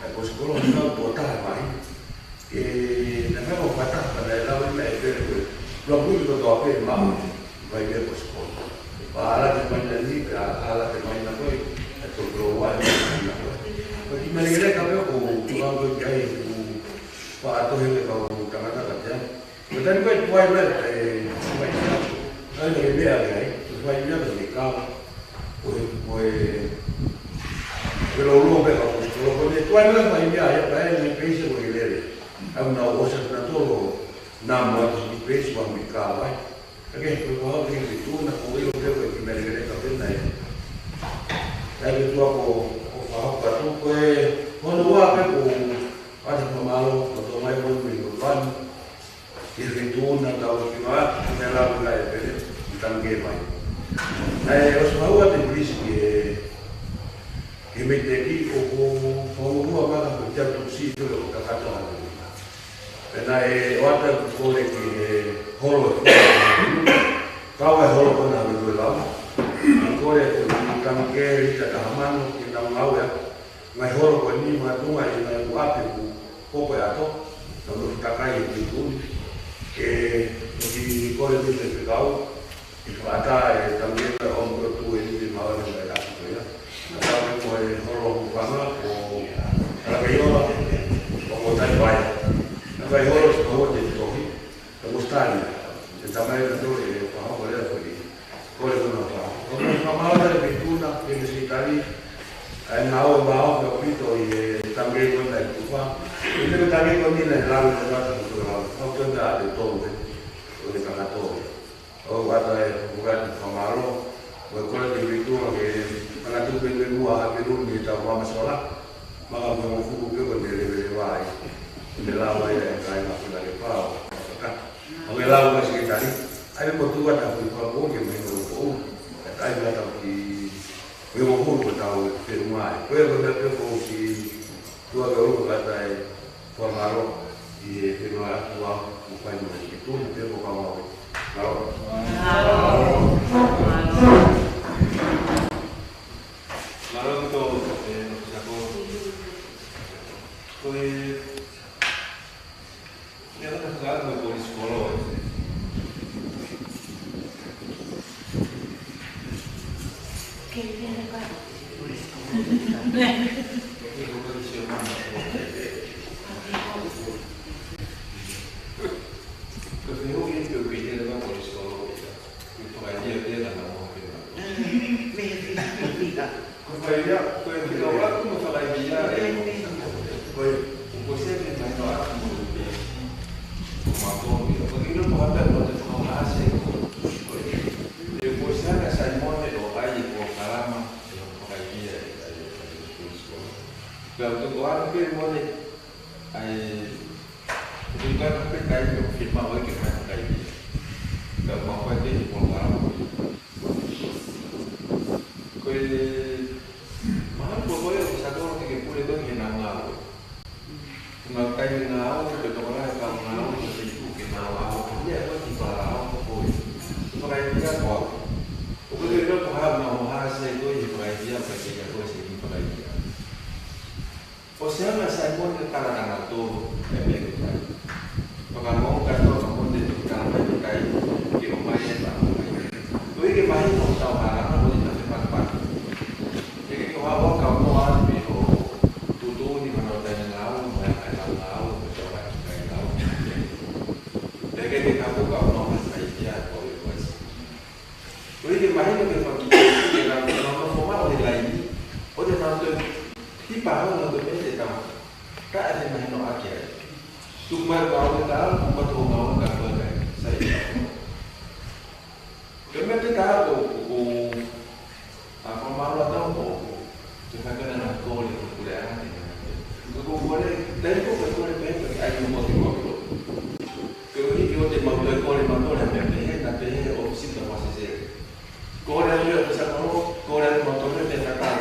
ʻa e ko e sikolo ʻi he kau toko taha mai. Ke na fai ko fata, ka naʻe lau ʻe Mele pē ko e. Lua mui ko toa pē ma, vai pē ko e sikolo. Pea ala te mai na ni, pea ala te mai na ko e, ʻa e toko ua e mai na ko e. Ko e kiʻi mālōlō ka pē ko, ko e kau ko e kai, ko e pā tohi ke kau tangata ka te ai. Ko e taimi ko ē tuai mai, ʻe, mai, ʻa e meʻa ke ai, tuai mai ke kau. Ko e, ko e, ko e lolo pē ka ko e, ko e tuai mai, mai meʻa, ia pē, mai peisi ko e lele. ʻA ia naʻa ku ʻosi ʻa e tolo, naʻa mo atu ki peisi ʻo meʻa kau ai. ʻA ia, ko e kau ki he tuʻuna, ko e ʻilo pē ko e kiʻi mālōlō ka pē naʻe. ʻA ia ko e tuʻa ko, ko e fakahoko atu, ko e, ko hono ua pē ko, ʻa e fakamālō, ko e tō mai ko e mei ko e tuʻa ni. Ki he feituʻu naʻa tau ʻi ai, ʻa e lau ʻa e pele, ʻi Tangikē mai. Naʻe ʻosi maua ʻa e pilisi ki he, ki he meʻa teki ʻoku fakahoa mai ko e tau tuʻusi ʻo kakato atu. Pea naʻe ʻoatu ʻeku kole ki he holo ʻe fua. Kau ai e holo ko ena ʻa e lau. Kole ʻeku Tangikē, lita taha mano, ke nau ngāue atu. Ngaahi holo ko eni makatuʻunga ʻi he ngaahi ʻapi ʻoku popo ʻato, naʻa nau takai ʻi he tuʻu ni. Ke toki kole atu e fekau, ʻe fakaʻatā e Tangikē ʻo mo tuʻu ʻi he maʻu ʻa e ngaahi ʻapi ko ia. Naʻa tau ko e holo ʻoku fanga, ko Alakaiola, ʻo ko Taivai. Naʻa tau holo si ko te tohi. Ka ko Sitani, e tamai na to e pahoko lea ko eni. Ko le kona pa. Ko le pa mala le pituna, ke le Sitani. Ai na o ba o ka pito i e tamai ko na i tufa. I le tamai ko ni na la ko na ko la. Au ke na ate to le. Ko le ka to. O ata e ko ka ni pa malo. Ko ko le pituna ke na tu pe me mua ha pe lu ni ta wa masola. Maka mo mo fuku ke ko ne le le vai. Ne la vai e kai ma fila le pao. Ka. Awe lau ka Sekelitali, ʻai mo tuʻu atu ʻa e fakapō ke mai ko ko. ʻAi mo tau ki, ko ko ko tau te mai. Ko e ko na pe ko ki tuʻa ka ulu ka tai, ko malo, i e te no atu ʻa, ko fai mo ki tuʻa, pe ko ka mau. Malo. Malo. Malo to, e, no sa ko. Ko e, Ia, ʻoku ou kole atu mo e polisi kolo, ʻe. Ko e fakaivia, ko e fika ua aku mo fakaivia e. Ko e, ko e sēniti mahino ʻaʻaku mo e peesi. Ko Makomi, ko kino ko hata ko te fakaʻaonga ʻa e ko. Ko e, ko e sanga Saimone ʻo ʻai e polokalama, ʻe fakaivia e, e, e, e, ko e sikola. Pea ko e ko anu pē mone, ʻai, ko e ko anu pē taimi ʻo fiemaʻu ai ke fai fakaivia. Pea ma fai te i polokalama ko e. Ko e mahalo ko e ko e ʻoku sa tolo ke ke pule ko e ke nau ngāue. Ke nau taimi ngāue, ke tokolahi e kau ngāue, ke te tuku ke nau ngāue. Ia ko e ki pala au ko e. Fakaivia ko au. ʻOku ke ʻilo ko e hā nau hā se ko e fakaivia, ka ke ia ko e se ki fakaivia. ʻO se ana Saimone ka tala kanautolu, e meʻa ke tai. Fakamoʻoni kātoa ka Saimone te tala mai ke tai, ke ʻomai e tala mai. Ko e ke mahino ʻoku tau hā lana, ko e ta te pātapāta. Ke ke ko hā ua ka mo a te pē ʻo tuʻutuʻuni mana o tai ngāue, mo e kai ngāue, mo e tau kai kai ngāue. Te ke ke kapu ka mo e kai ia ko e ko e si. Ko e ke mahino ke faki, ke nau, ke nau nofo maʻu he laini, ʻo te nau toe hipa hau nau toe pehē te tau. Ka ʻe te mahino ʻaki ai. Tuku mai ka o te tau, tuku mai tō ngāue ka toe kai, sai ia. Ke me te tau ko, ko, ko, a, ko mālō tau ko, ko, te kakana na kole, ko kule ana te na. Ko, ko kole, tai ko, ko kole pē, ko ai mo ko, ko, ko. Ke ʻuhi ke ʻoua te mau toe kole mautolu he meʻa pehē, na pehē ʻo sita wa se se. Kole atu ia ʻo te sa kolo, kole atu mautolu he meʻa tatau.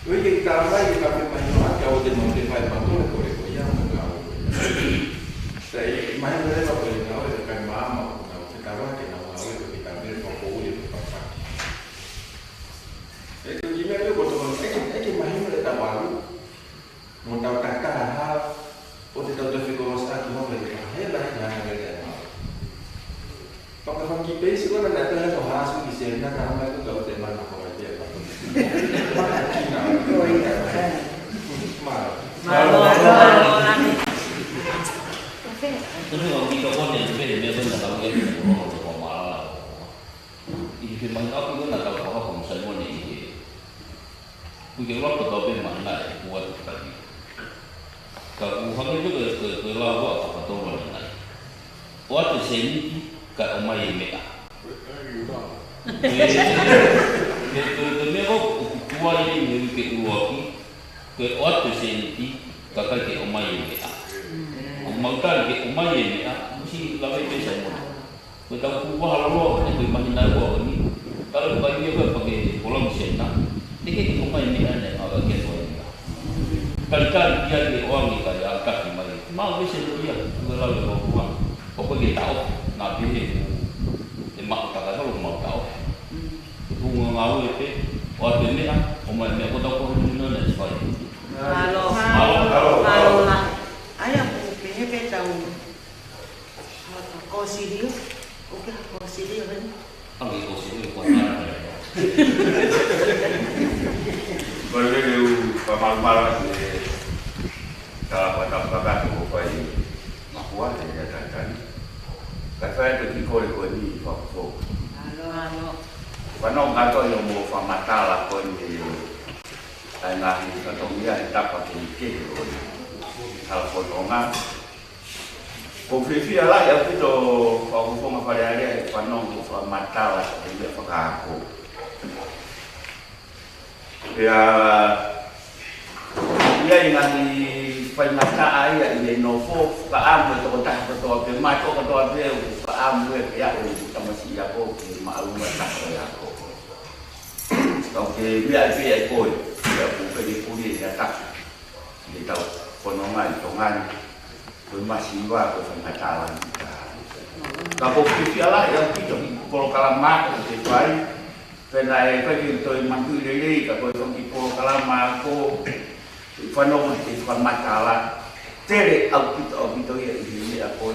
ʻUhi ke tala mai ke ka me mahino ʻaki ʻoua te mau te fai mautolu kole ko ia mo ka o. Sai, mahino leva ko e ngāue ʻa e kai māmani, ʻoku nau fekauʻaki ke nau ngāue ko e ke tau mele fakapoʻuli ko e fakafaki. ʻE ko e kiʻi meʻa pē ko e tokoni, ʻe ke, ʻe ke mahino e tau ʻalu. Mo tau takitaha, ʻo te tau toe fekolosi atu mo e te kaha, he lahi na na le te mau. Fakafangi peisi ko na na te hea ko hasu ki se na ka mai ko tau te mana ko e te pa. Mālō. Mālō. Mālō. Tunu o ki ka kone te pele me ko na ka uke ko ko mālō. ʻI he mahino ʻaku ko na tau ko hako mo Saimone ʻi he. Kuo ke ʻuluaki tau pē mahina e kua te taki. Ka ʻoku hangē pē ko e, ko e, ko e lau ʻa e fakatōmani nai. ʻOatu e sēniti, kae ʻomai e meʻa. Ko e, ko e, ko e, ko e meʻa ko ʻoku tuai ai mei he uike ʻuluaki, ko e ʻoatu e sēniti, kae ʻikai ke ʻomai e meʻa. ʻOku mau tali ke ʻomai e meʻa, ʻosi lave pē Saimone. Ko e tau kū waha loa, ʻe ko e mahina ʻe ua ko eni. Tala ko e kai ia ko e pake kolang sena. ʻE ke ke ko mai meʻa ne, ʻa ka ke ko ia. Talitali ia ke ʻoange ka ia taki mai. Mau ke se ia, ko e lau e lau kua. ʻO ko e ke tau, na pehē, ʻe mau taka holo mau tau. Ko ngā ngāue pē, ʻoatu e meʻa, ʻomai e meʻa ko tau ko helu na ne fai. Mālō. Mālō. Mālō. Mālō. ʻAi ʻa ʻoku pehē pē tau. Ko silio, ʻoku ke ko silio, hei. Ange ko silio, ko nana. Ko e lele u pa maumala ke ka pa ta pa ka ko fai. Makua he ia tatani. Ka fai te ki kole ko ni pa ko. Mālō, mālō. Ka no ka to yo mo fa matala ko ni. Ai ngaahi ka to ia e tapa ke ni ke ko ni. Kala ko no nga. Ko e fiefia lahi ʻaupito fakafofonga Fale Alea he fanongo fakamatala ʻa e meʻa fakaako. Pea ʻi ai ngaahi faingataʻa ia ʻi he nofo, fakaʻamu e tokotaha kotoa pē, mātuʻa kotoa pē, ʻoku fakaʻamu e pea ʻo e tamasiʻi ako ke maʻu ma tako e ako. Kau ke meʻa ai pē ʻa e koe, pea ʻoku pehē puli e ʻatā. Ke tau fononga ʻi Tonga ni. Ko e masiva, ko e faingataʻa ni ka. Ka ko e fiefia lahi ʻaupito ki he polokalama ko ē te fai. Pea naʻe ʻikai ke toe manatuʻi lelei ka ko e fanga kiʻi polokalama ko e fanongo ki he fakamatala. Tele ʻaupito, ʻaupito ia ʻi he meʻa ko ē.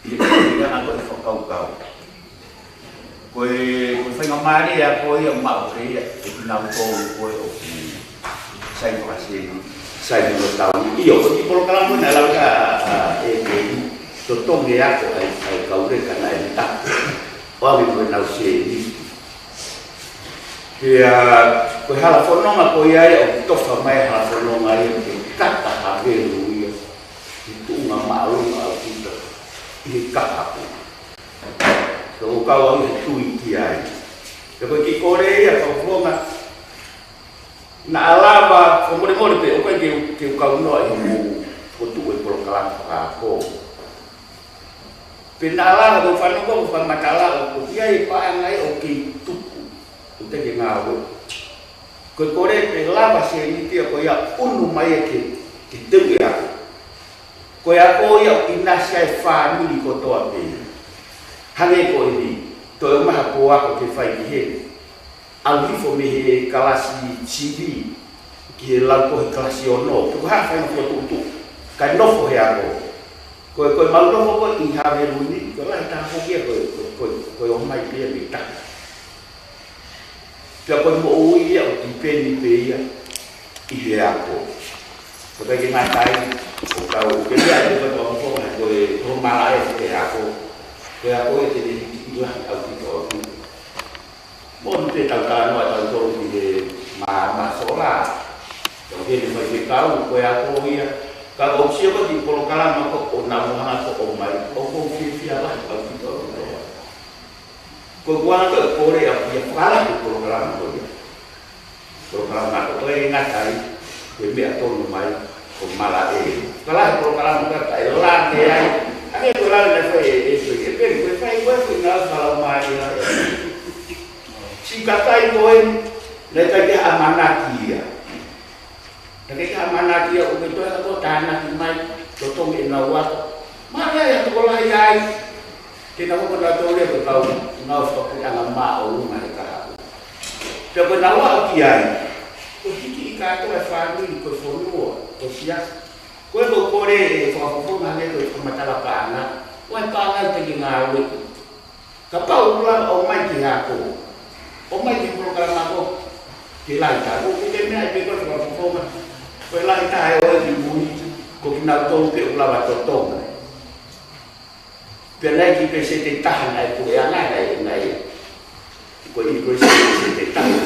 ʻI he, ʻi he anga ko e fakakaukau. Ko e, ko e faingamālie ʻa ko ia maʻu ke ia, ʻe kinautolu ko ē ʻoku Sai fakaseni, sai mo tau. ʻIo, ko e kiʻi polokalama naʻe lau ʻe he, ʻa, ʻa, ʻe, ʻe, totongi ako ai, ai kau leka naʻe mita. ʻO ʻave mo ʻenau seni. Pea, ko e hala fononga ko ia ia ʻoku tofa mai hala fononga ia ke kata Havelu ia. Ke tuʻunga maʻolunga ʻaupito. ʻI he kahaku. Ko e kau au he tui ki ai. Pea ko e kiʻi kole ia, kau fonga. Naʻa lava, ko e molemole pē, ʻoku ʻikai ke, ke u kau noa ʻi hoʻomou fokotuʻu e polokalama fakaako. Pea naʻa lava, ko e fanongo, ko e fakamatala, ʻoku ʻi ai e paʻanga ia ʻoku kei tuku. ʻOku teʻeki ke ngāue. Ko e kole pē lava sēniti ia ko ia ʻunu mai ia ke, ke teu e ako. Ko e ako ia ʻoku ʻinasi ai e fāmili kotoa pē. Hangē ko eni, toe maha ko ako ke fai ki heni. ʻAlu hifo mei he kalasi sivi ki he lau ko e kalasi ono, tuku ha fai no fokotuʻutuʻu, kae nofo he ako. Ko e, ko e mau nofo ko ē ʻi Havelu ni, ko e lahi taha foki ia ko e, ko e, ko e, ko e ō mai pē ia mei tahi. Pea ko e moʻui ia ʻoku tipeni pē ia ʻi he ako. Ko e ʻikai ke ngata ai, ʻoku tau, ke meʻa ʻe he fakafofonga, ko e, ko e malaʻe ʻo e ako. Ko e ako ia te ne hiki ʻi lahi ʻaupito ʻaupito. Moʻoni pē tau talanoa tautolu ki he mā, mā sola. Tau ke ne mai ke kau, ko e ako ia. Ka ʻoku ou sio ko e kiʻi polokalama ko ē ʻoku nau hanga ko ē ʻo ʻomai, ʻoku ou fiefia lahi ʻaupito ʻaupito. Ko e kuanga ko e kole ʻaupito ia fakalahi e polokalama ko ia. Polokalama ko ē ʻoku ʻikai ngata ai, ko e meʻa tonu mai, ko e malaʻe. Fakalahi e polokalama ko ē kae lave ai. Hangē ko e lave naʻe fai ʻe, ʻe, ʻe, ʻe, ʻe, ko e fai, ko e fai naʻe fai mai ia. Siʻi kakai ko ē, naʻe ʻikai ke ʻamanaki ia. Naʻe ʻikai ke ʻamanaki ia, ʻoku ke toe hanga ʻo tānaki mai, totongi ʻenau ako. Mālie ia tokolahi ai. Ke nau hoko nautolu ia ko e kau, nau fakapuleʻanga māʻolunga he kahaku. Pea ko ʻenau aʻu ki ai, ko e hiki ʻi kātoa e fāmili, ko e fonua, ko e siasi. Ko e kole ʻe he fakafofonga hangē ko e fakamatala paʻanga, ʻoku ʻi ai e paʻanga ʻoku teʻeki ke ngāueʻi. Kapau ʻoku lava ʻo ʻomai ki he ako, ʻomai ki he polokalama ako, ke lahi taha, ʻoku ke meʻa ai pē ko e fakafofonga, ko e lahi taha ʻe ʻoua ʻe mui, ko kinautolu pē ʻoku lava totongi. Pea naʻe ʻi ai e kiʻi pēseti ʻe taha naʻe puleʻanga, naʻe, naʻe, ko e ʻi ai e pēseti ʻe taha.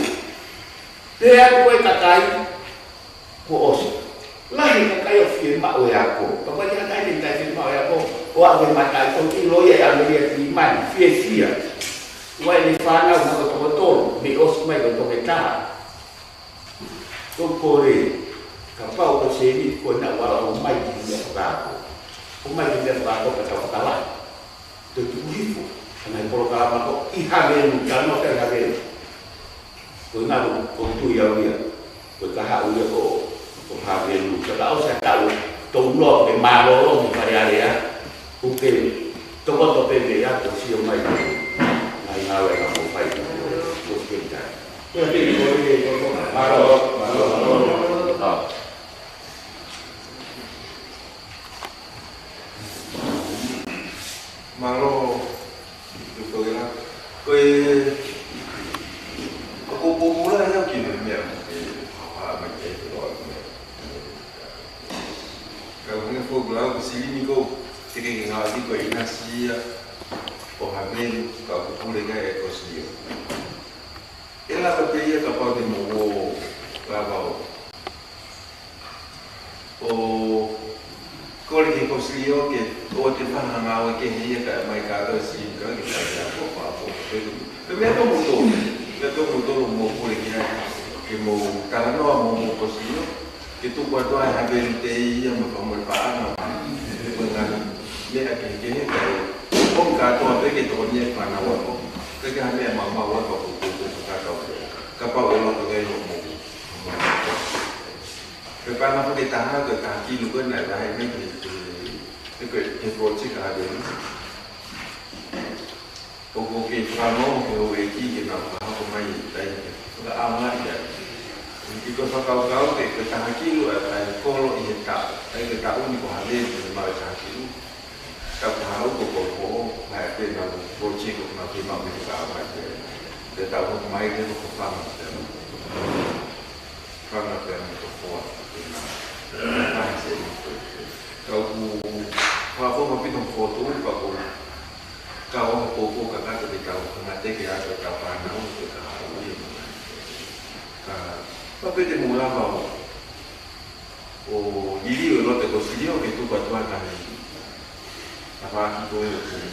Pea ko e kakai, kuo ʻosi. Lahi e kakai ʻoku fiemaʻu e ako. Kapau ʻe ʻi ai ha kakai ʻoku ʻikai fiemaʻu e ako, ʻo aʻu ki he mataʻi, ko e kiʻi loia ʻe ʻAmelika Kilimani, fiefia. ʻOku ʻi ai ʻene fānau ʻe toko tolu, mei ʻosi mai ko e toketā. Ko e kole, kapau ko e sēniti ko ē naʻa ʻoku ʻomai ki he meʻa fakaako. ʻOmai ki he meʻa fakaako pea tau fakalahi. Toe tuku hifo, ʻa e ngaahi polokalama ko ē ʻi Havelu, talanoa ki ai Havelu. Ko e ngaahi ko e tui au ia, ko e kahaʻu ia ko, ko Havelu. Ka ka ʻosi ʻa e taʻu, tau noa ko e mālōlō mo e Fale Alea, ʻoku ke tokoto pē mei ai ʻo sio mai ki he ngaahi ngāue naʻa mou fai, ko e ke tai. Ko e ke ko e, ko e ko e, mālō, mālō, mālō. Mālō, Toketā. Ko e, ʻoku ou pōpula ia ki he meʻa, ʻe, hā, hā, mai ke te loa ki he meʻa. Ka ko e meʻa ko e lau ko e silini ko, teʻeki ke ngāueʻi ko e ʻinasi ia ʻo Havelu, ka ʻoku pule ki ai e kosilio. ʻE lava pē ia kapau te mou ō, lava ʻo ʻo kole ki he kosilio ke ʻoua te fai ha ngāue kehe ia kae ʻomai kātoa e silini ka ke fai ʻa e ako, ako, ako. Pe, pe meʻa tō moutolu, meʻa tō moutolu mou pule ki ai, ke mou talanoa mo hoʻomou kosilio, ke tuku atu ʻa e Havelu Tei ia mo e fakamoʻoni paʻanga, mo e ngaahi meʻa kehekehe kae ʻomi kātoa pē ke tokoni ki he fānau ako. Kae ʻikai ha meʻa maumau atu ʻoku ou, ou, ou fakakaukau. Kapau ʻe loto ki ai hoʻomou, hoʻomou Pea ko e paʻanga foki ʻe taha, ko e taha kilu ko ē naʻe lahi mai ki he, ki he, ki he project ʻa Havelu. ʻOku ou kei fakaongo ki he houʻeiki ke nau fakahoko mai e tai ke fakaʻaongaʻi ai. Ko e fakakaukau ke, ko e taha kilu ʻa e, ʻa e kolo ʻi he taʻu. ʻA ia ko e taʻu ni ko Havelu ke maʻu e taha kilu. Tau ka hau ko ko ko, mai pē nau project ko nau kei maʻu ke fakaʻaongaʻi ai. Pea tau hoko mai ke ko ko fanga. Anga pea mo e tokoa, pea na, na se. Ka ʻoku, ka ʻoku ma pito fotu, ka ʻoku, ka ʻoku poupou ka kata te kau, ka ngata ke ʻa e kau fānau, te ka hau ia mo na. Ka, ka pete mo lava ʻo, ʻo liliu e lote ko Silio ke tuku atu ʻa e, ʻa e fāki ko e, ko e,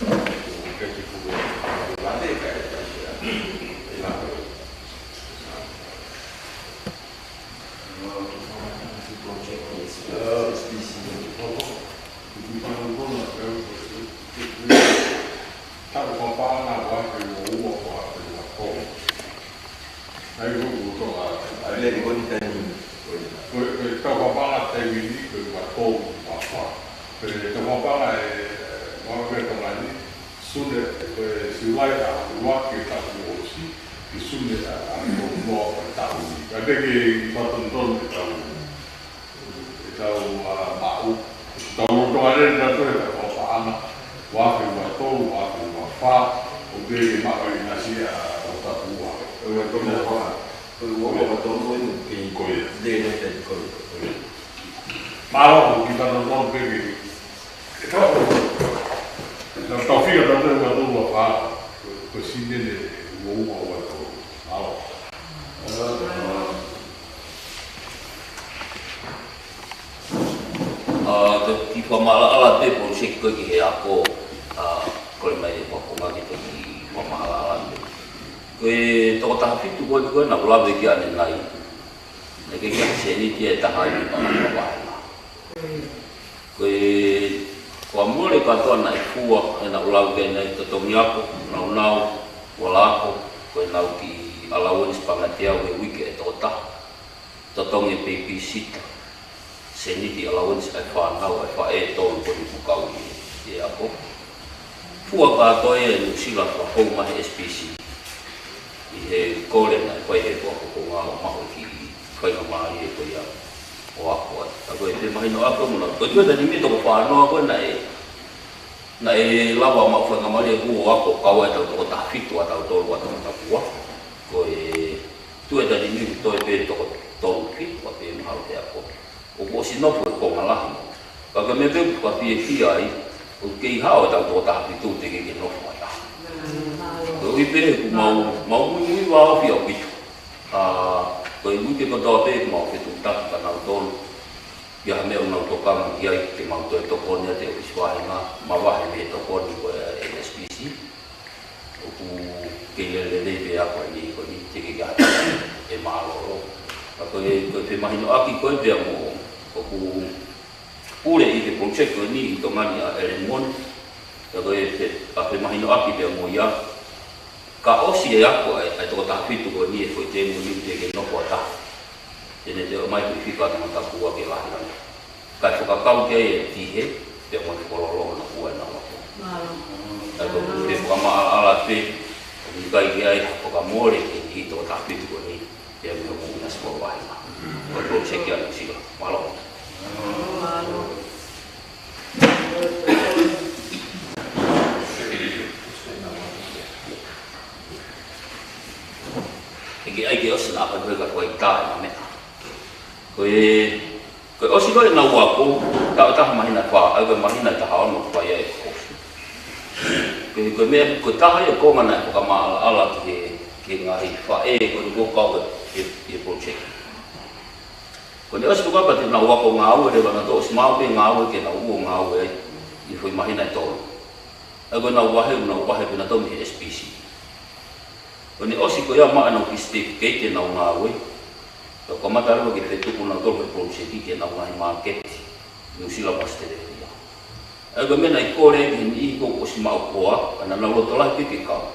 ko e keki ko e, ko e vale ka e, ka e, e lava. Ko e, ko e tau papanga taimi ni, ko e ua tolu, ua fā. Ko e tau papanga e, ua ko e tau ni, Sune, ko e Siulai ʻa ua ke tau ʻosi, ki Sune ʻa, ʻa ko ua ko e tau ni. Ka te ke fatonutonu e tau, e tau, ʻa, maʻu, tau loto ale na to e tau papanga, ua ke ua tolu, ua ke ua fā, ʻo pē ke maʻu ʻi nasi ʻa o tau ua. Ko e ua tolu ua fā. Ko e ua ua tolu ua inu ke Ko ia. Lele te ko ia. Mālō, ʻoku kita nonton pē ke. Tau, tau fika tau te ua tolu ua fā. Ko e sine ne ua ua ua tolu. Mālō. ʻA, ko e kiʻi fakamaʻalaʻala pē project ko ē ki he ako, ʻa, kole mai e fakonga ke toki fakamaʻalaʻala pē. Ko e toko taha fitu ko ē ko ē naʻa ku lave ki ai ʻanenai. Naʻe ʻikai ke ʻi ai ha sēniti ʻe taha ʻi he paʻanga vahenga. Ko e, ko e mole kātoa naʻe fua, ʻenau lau ki ai ʻenau totongi ako, nāunau, vala ako, ko ʻenau kiʻi allowance paʻanga teau he uike ʻe toko taha. Totongi e babysitter. Sēniti allowance ʻa e fānau, ʻa e faʻē ʻe tolu ko eni ʻoku kau ʻi he ako. Fua kātoa ia ʻe Nuʻu Sila fakafou mai he S P C. ʻI he kole naʻe fai he faʻahinga ʻo maʻu e kiʻi faingamālie ko ia ʻo ako ai. Ka ko e pē mahino ako mo na. Ko e tuʻu ʻe taha ni mei toko fā noa ko ē naʻe, naʻe lava maʻu faingamālie ʻo ako kau ai ʻetau toko taha fitu ʻa tautolu ʻa toko taha ua. Ko e tuʻu ʻe taha ni mei toe pē toko tolu fitu ʻa pē mahalo te ako. ʻOku ʻosi nofo e konga lahi. Ka ko e meʻa pē ʻoku fakafiefia ai, ʻoku kei hao ʻetau toko taha fitu teʻeki ke nofo ʻataha. Ko e ʻuhi pē ʻoku mau, mau muimui vāofi ʻaupito. ʻA, ko e uike kotoa pē ʻoku mau fetuʻutaki kia nautolu. ʻI ha meʻa ʻoku nau tokanga ki ai ke mau toe tokoni atu he ʻofisi vahenga, mavahe mei he tokoni ko ē ʻa e S P C. ʻOku kei lelelei pē ako ʻi he ko eni teʻeki ke ʻi ai ha taha ʻe mālōlō. Ka ko e, ko e femahinoʻaki ko ē pea mo, ʻoku pule ʻi he project ko eni ʻi Tonga ni ʻa Ellen Mone. Ka ko e fe-, ʻa e femahinoʻaki pea mo ia. Ka ʻosi e ako ʻa e, ʻa e toko taha fitu ko eni he foʻi tēmu ni teʻeki ke nofo ʻataha. Te ne toe ʻomai ko e fika ʻa tangata kuo ke lahi lahi. Kae fakakau ki ai e tihe, pea mo e fakalolonga ʻo e kuo ʻenau ako. Mālō. Kae ko e fakamaʻalaʻala pē, ʻoku ʻikai ke ʻi ai ha fakamole ki he toko taha fitu ko eni, pea mo e moʻui ʻa e sipolo vahenga. Ko e project ia ʻa Nuʻu Sila. Mālō. Mālō. ʻIkai ke ʻosi naʻa fai ko e ka fai tā e meʻa. Ko e, ko e ʻosi ko ē ʻenau ako, taʻu ʻe taha māhina ʻe fā, ʻa ia ko e māhina ʻe taha ono fai ai e kosi. Ko e, ko e meʻa, ko e taha ia e konga naʻe fakamaʻalaʻala ki he, ki he ngaahi faʻē, ko eni ʻoku kau he, he, he project. Ko ʻene ʻosi ko ē pea te nau ako ngāue leva nautolu, ʻosi maʻu pē ngāue ke nau ō ngāue ai, ʻi he foʻi māhina ʻe tolu. ʻA ia ko ʻenau vahe, nau vahe pē nautolu mei he S P C. Ko ʻene ʻosi ko ia maʻu ʻenau kiʻi certificate ʻenau ngāue, pea kamata leva ke fetuku nautolu he project ki heʻenau ngaahi māketi, New Zealand, Australia. ʻA ia ko e meʻa naʻe kole ki he niʻihi kuo ʻosi maʻu hoa, ka naʻa nau loto lahi pē ke kau.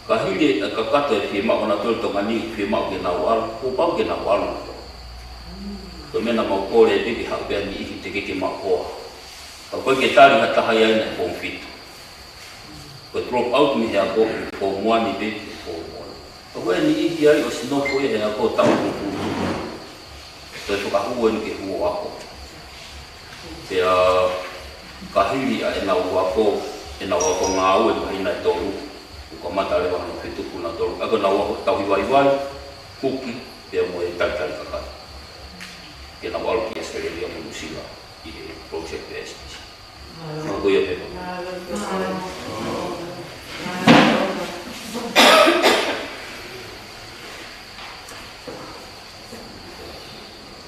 Ka hili e kakato e fiemaʻu ʻa nautolu ʻi Tonga ni, fiemaʻu ke nau ʻalu, kuo pau ke nau ʻalu nautolu. Ko e meʻa naʻa mau kole pē ke haʻu pē ha niʻihi teʻeki ke maʻu hoa. Ka ʻoku ʻikai ke tali ha taha ia ʻi he form fitu. Ko e drop out mei he ako, form one pē ki he form one. Ka ko e niʻihi ia ʻosi nofo ia he ako taʻu hongofulu. Toe fakahū eni ke hū ʻo ako. Pea ka hili ʻa ʻenau ako, ʻenau ako ngāue māhina ʻe tolu, kuo kamata leva hono fetuku nautolu. ʻA ia ko ʻenau ako tauhi vaivai, kuki, Pea mo e talitali kakai ke nau ʻalu ki ʻAositelēlia mo Nuʻusila ʻi he project S P C. Mālō. Ko ia pē.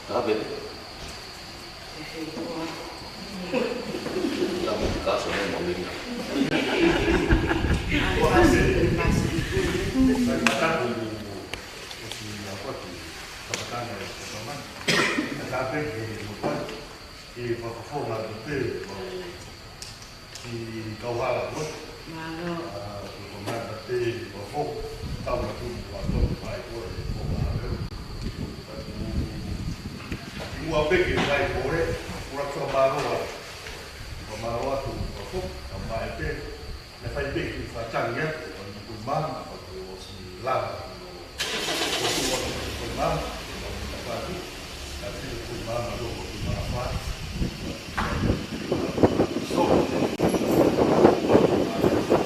Ka pē. Ka mo ka so mo mo mi. Ke fakafofonga atu pē, mau ki Kauhala ko. Mālō. ʻA, ko Mata te Wafo, tau na tu wa to mai ko e ko ma leo. Mua pē ke fai ko e, ua ka mālō atu. Ka mālō atu Wafo, ka mai pē, ne fai pē ki fatangia, ko ni ko mama, ko si lava. Ko tu wa ko mama, ko mama, ko mama, ko mama, ko mama. So, ko mama, ko mama, ko mama.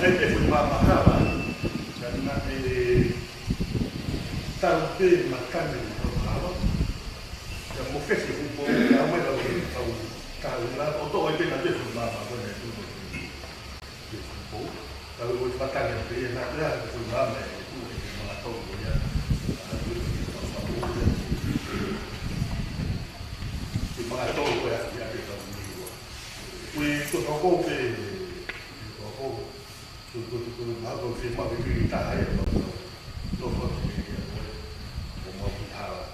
Ai pē ko mama, ko mama. Ka na e tau pē makane mo hao. Ka mo fesi fu po, ka mai la ko tau, tau la, o to ai pē na te fu mama, ko ne tu. Ke fu po. Ka ko makane pē na la, ko mama e tu e mama tau ko ia. A, ko mama tau ko ia. Ko mama tau ko ia, ia ke tau ni wa. Ko e ko tau ko pē, ko tau ko. Ko, ko, ko, ko, ma, ko, ke ma, ke, ke, taha, ia, ma, ko, no, ko, ke, ke, ko, ko, ma, ki hala.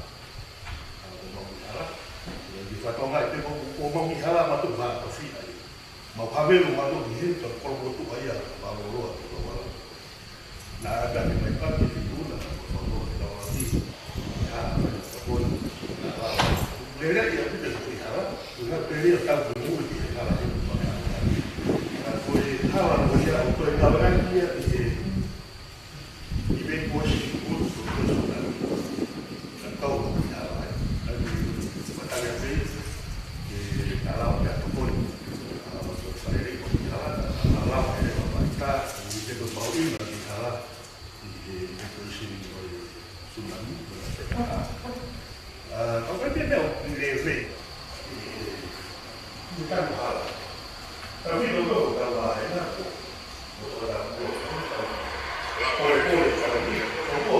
A, ko, ma, ki hala. Ia, ki fatonga, ke, ko, ko, ma, ki hala, ma, tu, ma, ko, fi, ai. Ma, ka, me, ma, tu, ki, he, ka, ko, ko, tu, ai, a, ma, lo, lo, a, ko, lo, a, lo. Na, ka, ke, mai, pa, ke, ke, tu, na, ko, ko, lo, lo, ke, ka, wa, ki, ha, ko, ko, na, wa. Lele, ia, ki, te, ko, ki, hala. Una, pele, ia, ka, ko, mu, ki, hala, ki, ma, ka, ko, e hala ko ia ʻoku toe kau ai ia ʻi he, ʻi he ko e si kutu ko e sona. Ka kau ko ia ai. Ai ko e matanga pē, e hala o ia ko e. Hala o ia ko e hala, hala o ia ko e hala, ʻi he ko e mau ina ki hala, ʻi he ko e si ko e tsunami, ko e hala. A, ka ko e pē meʻa ʻoku lelei. Ni ka hala. Ka mi lo lo ka la e na ko. Ko la ko. Ko le ko le ka mi. Ko ko.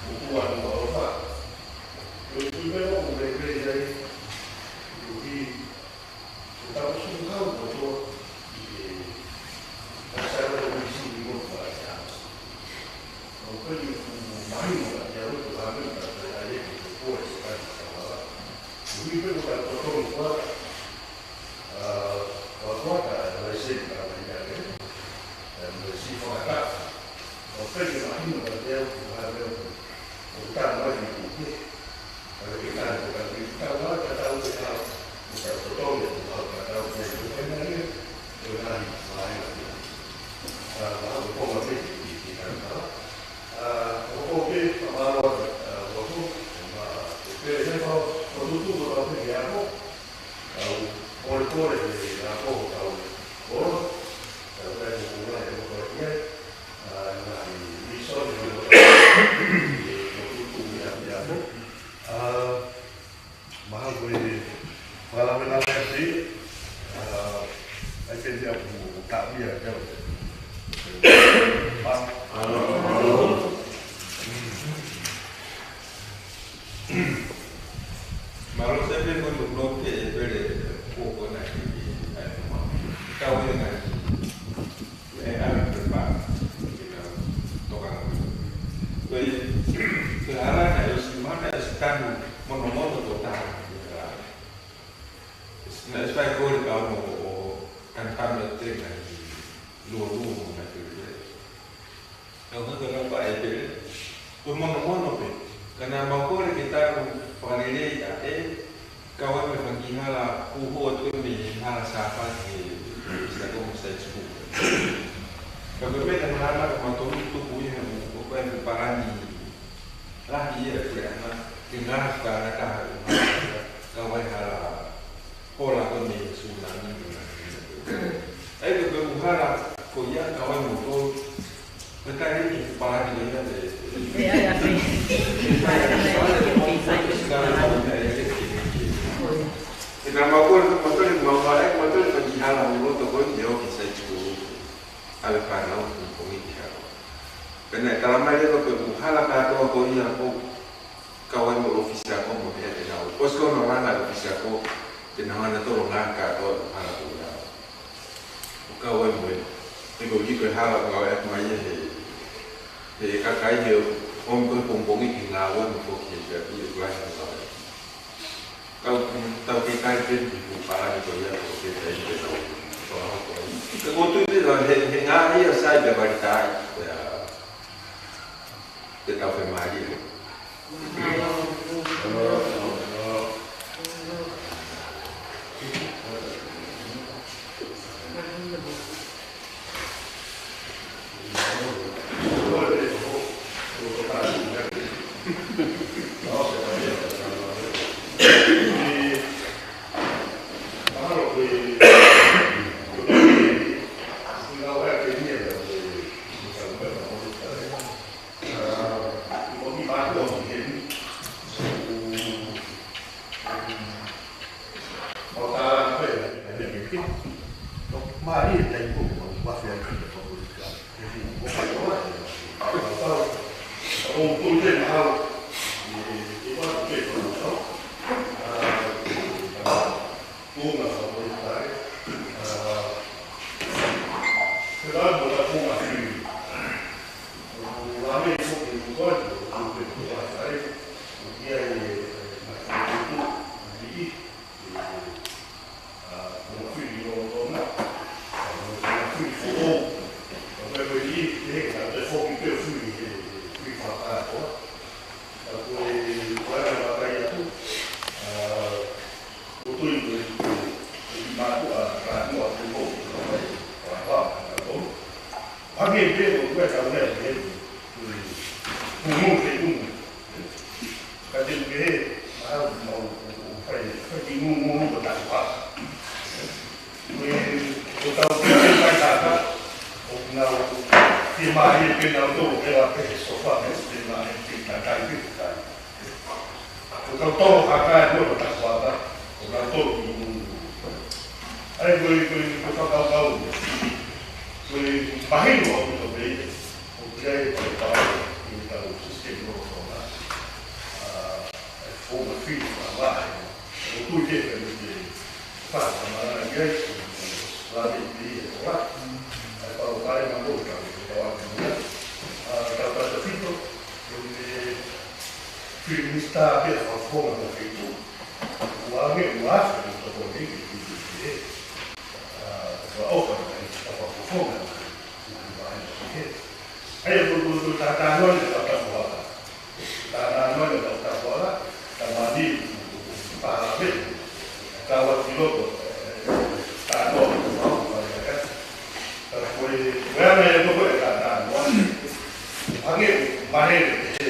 Ko ko anu alofa. Ko i meʻa ʻoku lelei ai. Ko i Ko tau sukau ko to i e kasara o isi ni mo pa sa. Ko ko i fu mai mo ka ia o to la me ka ta ia e ko ko e sa ka sa la. Ui pe ko ta ko to ko a, a, ko ko ta la se ka la ia e. E mo si fa ka. Ko ko i mai mo ka ia o la me o ta mai ni ko ke. Mahalo ko e fakalavelave atu ia, a, ai ke tia ku taʻu ia ke au. Ma. Malo se pe ko no no ke e pele ko ko na ki ai ma. Kau e na. E ala ke pa, ke na toka. Ko e, ko e ala na ʻosi mana ʻosi tanu monomono ko taha. Na ʻosi fai ko e ka mo o kan tanu e te na i luo luo mo na ke le. Ka ko ka pa e pele. Ko monomono pē, ka naʻa mau kole ke tanu fakalelei ʻa e, kau ai mo e fanga kiʻi hala puhu atu mei he hala Sāpate ʻi Sitako mo State School. Ka ko e meʻa naʻe mahalo ka mau tonu tuku ia he ʻoku ʻi ai e palani lahi ia ʻe puleʻanga, ke ngāue fakataha ʻo ngāue, kau ai hala hola ko e meʻa tsunami mo na. ʻAi ko e hala Ko e kai ni ki palani ko ia te. Ia, ia, ia. Te ka mau ko, mau tole, mau hala, mau tole ko ki hala ʻo loto ko ia ʻo ki sai ki ko. ʻAve fānau ko ki hala. Pea naʻe talamai leva ko e hala kātoa ko ia ko kau ai mo e ʻōfisi ako mo e pehē te nau. ʻOsi ko hono langa e ʻōfisi ako, te nau hanga ʻo tolonga kātoa e hala ko ia. ʻO kau ai mo e. He ko e ʻuhi ko e hala ʻoku ngāueʻaki mai ia he, he kakai he ʻomi ko e pongipongi ke ngāue mo foki he ʻapi ʻoku lahi e ngāue. Kau, tau kei kai pē ki he palani ko ia ko e kai pē nau. Ko e hoko ai. Ka ko e tui pē nau he, he ngaahi ʻaho sai pē vali tai. Pea, te tau femālie. Ka te u kehe, mahalo ʻoku mau, ʻoku fai, fai ki ngungu ko taku haka. Ko e, ko tau kehe fai haka, ʻoku nau, ke mahi pē nau tō, ke la pē sofa, ke mahi pē takai pē takai. Ko tau tō haka e mo taku haka, ko nau tō ki ngungu. ʻAi ko e, ko e, ko e fakakaukau. Ko e mahino ʻaupito pē ia. ʻOku ʻi ai e fakapapau ʻi he tau system lolotonga. ʻA, e founga fili fakavahe. ʻOku ʻi ai pē mo e fakamalanga ʻi ai, ʻo lave ʻi he ʻOtua. ʻA e palopalema ko e tau, tau atu ia. ʻA, tau tautefito, ko e fili minisitā pē fakafofonga mo e feituʻu. ʻOku ʻave, ʻoku ʻave, ʻoku toko nei, ke tui tui ke. ʻA, ʻoku ʻofa, ʻoku fakafofonga, ʻoku ʻave, ʻoku ʻave. ʻAi, ko, ko, ko, tā, tā, noa, tā, tā, noa. Tā, tā, noa, tā, tā, noa. Tā, mani, pā, pē. Tā, wa, ki, lo, tā, noa, tā, noa, tā, noa. Tā, ko e, ko e ana ia toko e tā, tā, noa. Hangē, mahe, tā,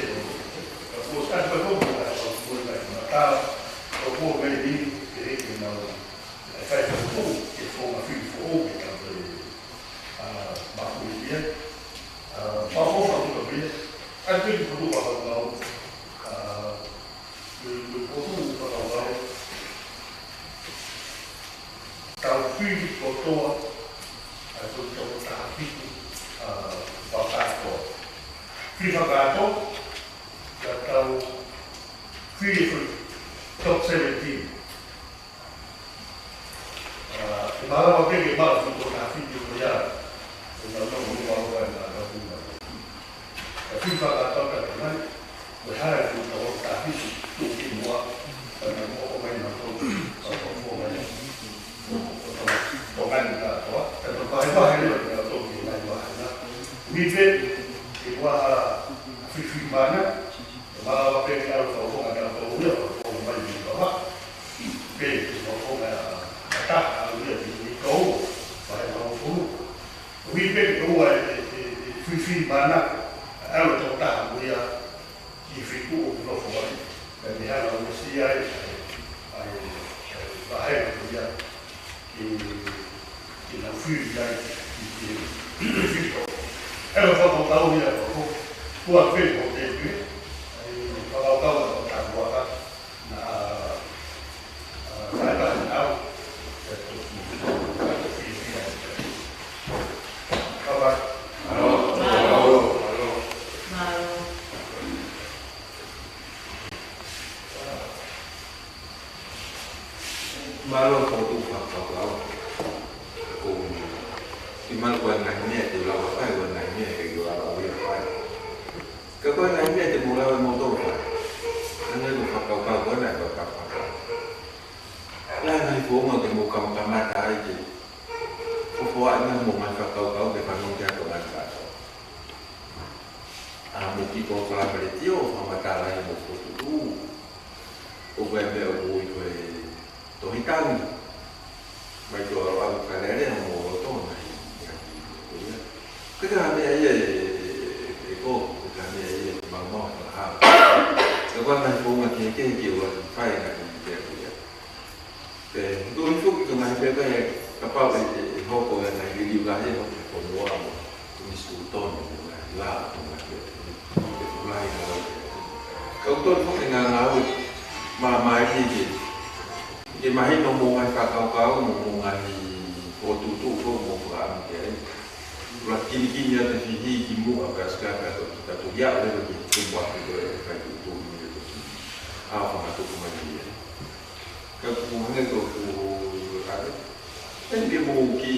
ko, tā, ko, tā, ko, tā, ko, tā, ko, ko, mei, ni, ke, ke, nau. ʻE fai ko, ko, ke founga fili foʻou, ke tau, ʻa, maku ia. ʻA, maku ʻofa ʻaupito pē ia. ʻA, te u putu fakakaukau. ʻA, te u, te u putu fakakaukau. Tau fili kotoa. ʻA, tau, tau, tau fili, ʻa, fakakātoa. Fili fakakātoa. Ka tau fili ko e top seventeen. ʻA, ʻe malava pē ke mala fuko na fiti ko ia. ʻE na no mo wa wa na na ku na. ʻE fili fakakātoa ka mai. Mo hara fuko na fiti tu ki mua. ʻE na mo ko mai na to. Ka ko ko mai. Ko ko to. Ko mai na to. Ka to pai pai na to ki mai wa na. Mi pe. Ke wa fili fili mana. ʻE malava pē ke ʻalu fakafofonga ka ko ia fakafofonga mai ni ka wa. Pe ke fakafofonga ʻa, ʻa taha ʻalu ia ki, ki kou, fai mau fonu. ʻUhi pē ke ʻoua ʻe, ʻe, ʻe, ʻe fili fili mana, ʻalu toko taha ko ia, ki feituʻu ʻoku nofo ai. Ka ne hanga ʻo ʻosi ai, ʻa e, ʻa e, ʻa e, vahe ko ia. Ke, ke nau fili ai, ke, ke, ke fili ko Ko e fakakaukau ia ko, ko, kuo pau ke tui, ʻa e fakakaukau ko e tapuaka, na, a, a, na, na, na, Mālō. Mālō e fokotuʻu fakakaukau. Ko, kimalu ko e ngaahi meʻa te u lava fai, ko e ngaahi meʻa ke u lava ʻo ia fai. Ka ko e ngaahi meʻa te mou lava moutolu fai. Hangē ko e fakakaukau ko ena ʻoku ou fakakaukau. Lahi e ngaahi founga ke mou kamakamata ai ke fofoaʻi mai hoʻomou ngaahi fakakaukau ke fanongo ki ai e ngaahi kātoa. ʻA, mou kiʻi kolokalama letiō, fakamatala ai hoʻomou fokotuʻu. ʻOku ʻi ai e meʻa ʻoku ui ko e tohi tangi. Mai ki ʻolunga ʻoku ʻikai lele hoʻomou loto na i, i, i, i, ko e meʻa ia e, e, e, e, ko, ko e meʻa ia e maumau e fakahā. Ka ko e ngaahi founga kehekehe ke ʻoua ʻe fai e ngaahi meʻa ko ia. Pea ʻoku ou tui foki ko e ngaahi meʻa ko ia kapau ʻe, ʻe, ʻe hoko e ngaahi liliu lahi ʻe hoko he fonua mo e ʻInisitūtone mo e ngaahi lao mo e ngaahi meʻa. ʻE fuʻu lahi e ngāue. Ka ʻoku ou tui foki e ngaahi ngāue māmālie ke, ke mahino hoʻomou ngaahi fakakaukau mo hoʻomou ngaahi fokotuʻutuʻu ko ē ʻoku mou fakaʻamu ki ai. Ula kinikini ʻa e fihi ki muʻa pea sika pea toki tatu ia ʻo lele ki tupu atu ko e fai tuʻutuʻu ni e toki. ʻA, fakatuku mai ia. Ka ʻoku hangē ko ʻeku ʻai. Thank you mo ki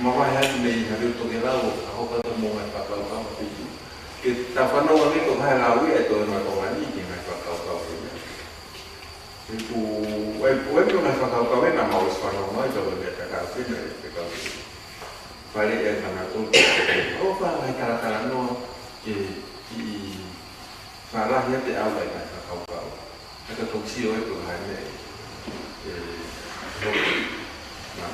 mavahe atu mei ha veo toke lau, ʻa hoka ta mo ngai fakau kama pitu. Ke ta fanongo ange ko hai lau ia e toe ma tonga ni ke ngai fakau kau ia. ʻOku, ʻai, ʻai ko ngai fakau kau ena mau ʻosi fanongo ai, ka ʻoku ʻi ai e meʻa ta kau pena, e te kau pena. Fale e mana tonu. ʻO fa ngai talatala noa, ke, i, Fālahi atu e ʻau ʻa e ngaahi fakakaukau. Ka tau toki sio atu ha meʻa. ʻE, ʻe, na.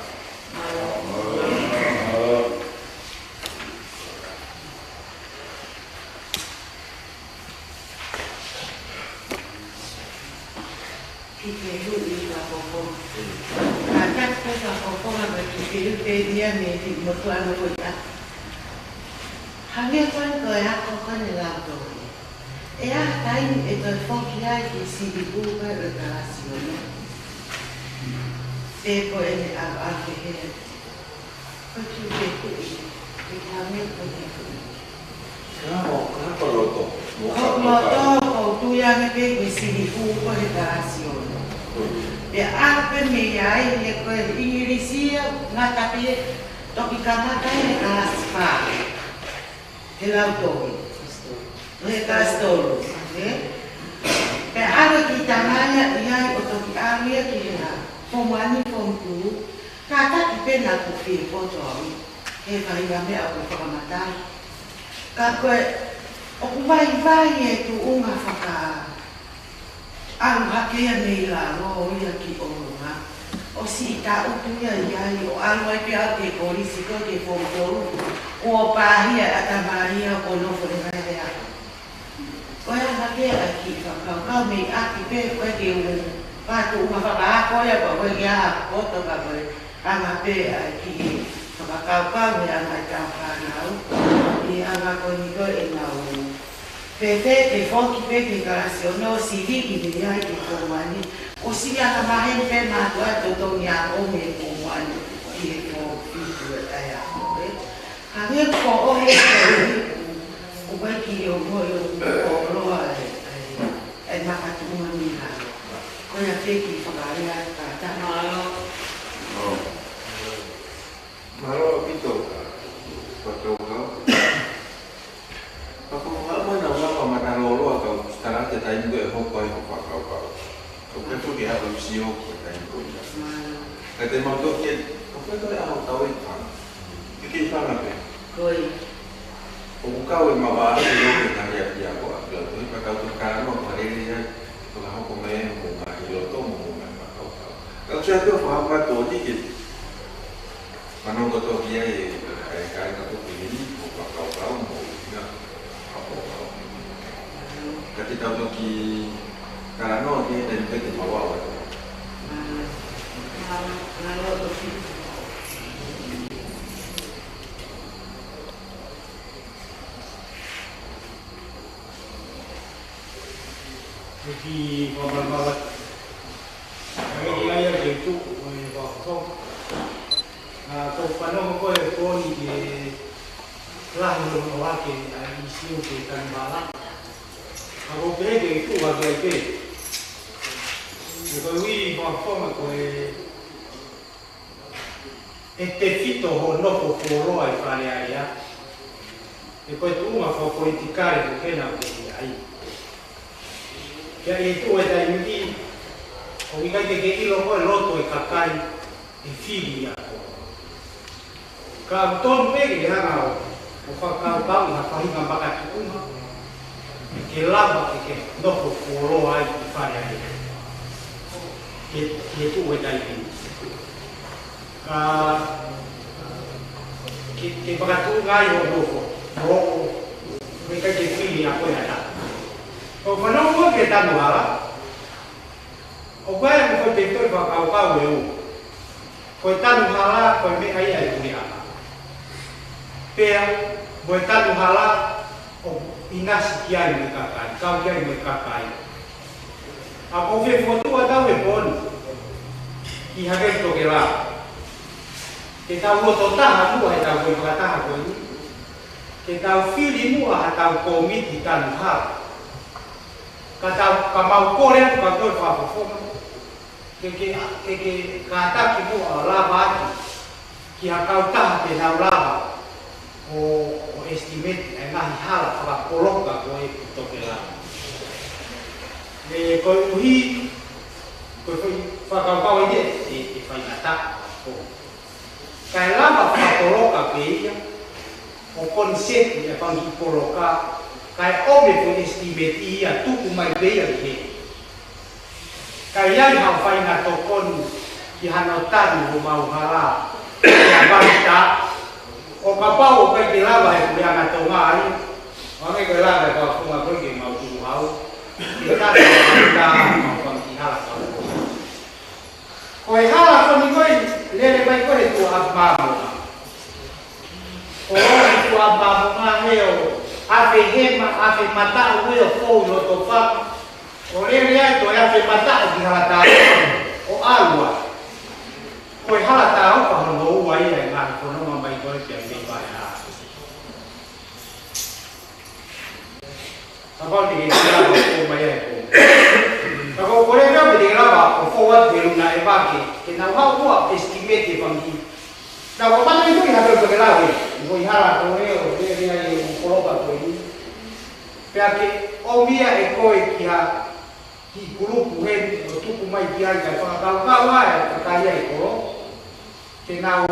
Ki te hu i ka koko. Ka ka ko ka koko ma ki te hu pe dia me ki mo tu ano ko ta. Hangē ko e ko e ako ko eni lau tō. ʻE ʻi ai ha taimi ʻe toe foki ai ki he sivi ʻū ko e ʻo e kalasi ono. Pea ko ʻene ʻalu ʻalu ke he. Ko e kiʻi ke kuʻi, ke hangē ko e kuʻi. Ka mo, ka ko loto. Mo ka ko loto, ko tui ange pē ki he sivi ʻū ko e kalasi ono. Pea ʻalu pē mei ai, he ko e ʻIngilisi ia, ngata pē, toki kamata he kalasi fā. He lau tō. He kalasi tolu, ē? Pea ʻalu e kiʻi tangata ia ʻo toki ʻalu ia ki he ʻa, form one, form two, kātaki pē naʻa ku fie poto au ia, he faʻahinga meʻa ʻoku fakamatala. Ka ko e, ʻoku vaivai e tuʻunga faka- ʻAlu hake ia mei lalo ia ki ʻolunga. ʻOsi ʻi taʻutu ia ʻi ai, ʻo ʻalu ai pē au ki he kolisi ko ē ki he form tolu. Kuo pāhia e ʻatamai ia ʻo nofo he vaivai. Ko e anga pē ʻa e kiʻi fakakaukau mei ʻapi pē ko e ke u patu uma fakaako ia ko e ke a poto ka ko e anga pē ʻa e kiʻi fakakaukau he anga e tau fānau. ʻI he anga ko eni ko e ʻenau Pea te ke foki pē ki he kalasi ono, sivi ki mei ai ki he form one. ʻOsi ia ka maheni pē mātuʻa totongi ʻa ʻomi e form one ki he form fitu e ʻai ako, ē. Ka nge ko ʻohi ko ʻohi, ʻo pai ki he ongo e ongo ʻo loa e, e, e makatuʻunga ni halo. Ko ia pē kiʻi fakalea ka ta. Mālō. Mālō ʻaupito, fakakaukau. Ka ko e fakaʻamu ena ʻo lava mata lōloa ka u tala atu e taimi ko ē ʻe hoko ai hoʻo fakakaukau. Ka u pehē ke haʻu ʻo sio ki he taimi ko ia. Ka te mau toki, ka u pehē ko e ʻaho tau ʻi fanga. Ke ke fanga pē. Ko ia. ʻOku kau e mavahe ʻo ke ngaahi ʻapiako ʻa Kilautohi, pea tau toki talanoa fakalelei ai, fakahoko mai e mo ngaahi loto mo mo ngaahi fakakaukau. Ka u sio atu ʻo fakahoko atu ʻo ni ke Manako toki ai e, e kāinga ko eni, mo fakakaukau, mo ina, fakakaukau. Ka te tau toki talanoa ki he taimi pē te mau ʻalu atu. Mālō, mālō, mālō toki. ʻi Fakamalamalamata. Ka ʻi ai ʻa e tuʻu ʻo e Fakafofonga. Ka ko e fanongo ko ē ko eni ki he lahi ʻo e ʻohake ʻa e ʻīsiu ki he tanu hala. Ka ko e pehē ke tuʻu ʻa e pehē. Ko e ui Fakafofonga ko e ʻe tefito hoʻo nofo fuoloa ʻi Fale Alea. He ko e tuʻunga fakapolitikale ko ē naʻa ke ʻi ai. Pea ʻi he tuʻu ʻo e taimi ni, ʻoku ʻikai ke ke ʻilo ko e loto ʻo e kakai ʻe fili ʻa koe. Ka ʻoku tonu pē ke ke hanga ʻo, ʻo fakakaukau ʻi ha faʻahinga makatuʻunga ke lava ke ke nofo fuoloa ai ʻi Fale Alea. Ke, ke tuʻu ʻo e taimi ni. Ka, ke, ke fakatuʻunga ai hoʻo nofo, hoʻo, ʻoku ʻikai ke fili ʻa koe ha taha. Ko e fanongo ki he tanu hala, ʻoku ʻi ai ʻa e foʻi tefitoʻi fakakaukau ʻe ua. Ko e tanu hala, ko e meʻa ia ʻa e puleʻanga. Pea, mo e tanu hala, ʻoku ʻinasi ki ai mo e kakai, kau ki ai mo e kakai. ʻA ko e fokotuʻu ʻa e tau e poni, ʻi hake tokelā. Ke tau loto taha muʻa he tau foʻi fakataha ko eni. Ke tau fili muʻa ha tau kōmiti tanu hala. Ka tau, ka mau kole atu ka ko e Fakafofonga. Ke, ke, ke, ke kātaki muʻa ʻo lava atu ki ha kautaha te nau lava ʻo, ʻo estimate ʻa e ngaahi hala fakapoloka ko ē ʻoku tokelā. He koeʻuhi, ko e foʻi fakakaukau eni ʻe, ʻe faingataʻa ko. Kae lava fakapoloka pē ia, ʻo concept ʻa e fanga kiʻi poloka, kae ʻomi e foʻi estimate ia, tuku mai pē ia ki hē. Ka ʻi ai haʻo faʻahinga tokoni ki hano tanu homau hala, ʻi ha vaitā, ʻo kapau ʻoku ʻikai ke lava he puleʻanga Tonga ai, ʻo hangē ko e lava ʻe he Fakafofonga ko ē ke mau tukuhau, ke tanu ʻa e vaitā, mau fanga kiʻi hala kau. Ko e hala ko eni ko ē, lele mai ko ē he tuʻa ʻapi Māmonga. Ko e tuʻa ʻapi Māmonga he ʻo afe hema, afe mataʻu ē ʻo fou ʻi loto fanga. ʻO lele ai toe afe mataʻu ki Halatāuka, ʻo ʻalu ai. Ko e Halatāuka hono ua ia ʻi he ngaahi fononga mai ko ē ki ai mei Vaeā. Kapau te ke lava ʻo fou mai ai ko. Ka ko e kole pē te ke lava ʻo fou atu he luna ʻeva ke, ke nau haʻu ʻo estimate e fanga kiʻi. Naʻa ko e mata i tui ha pē ke lava ē, mo e hala ko ē ʻo lele ai e poloka ko eni. Pea ke ʻomi ia ʻe koe ki ha kiʻi kulupu heni ʻo tuku mai ki ai kae fakakaukau ai ʻa e kakai ʻi kolo. Ke nau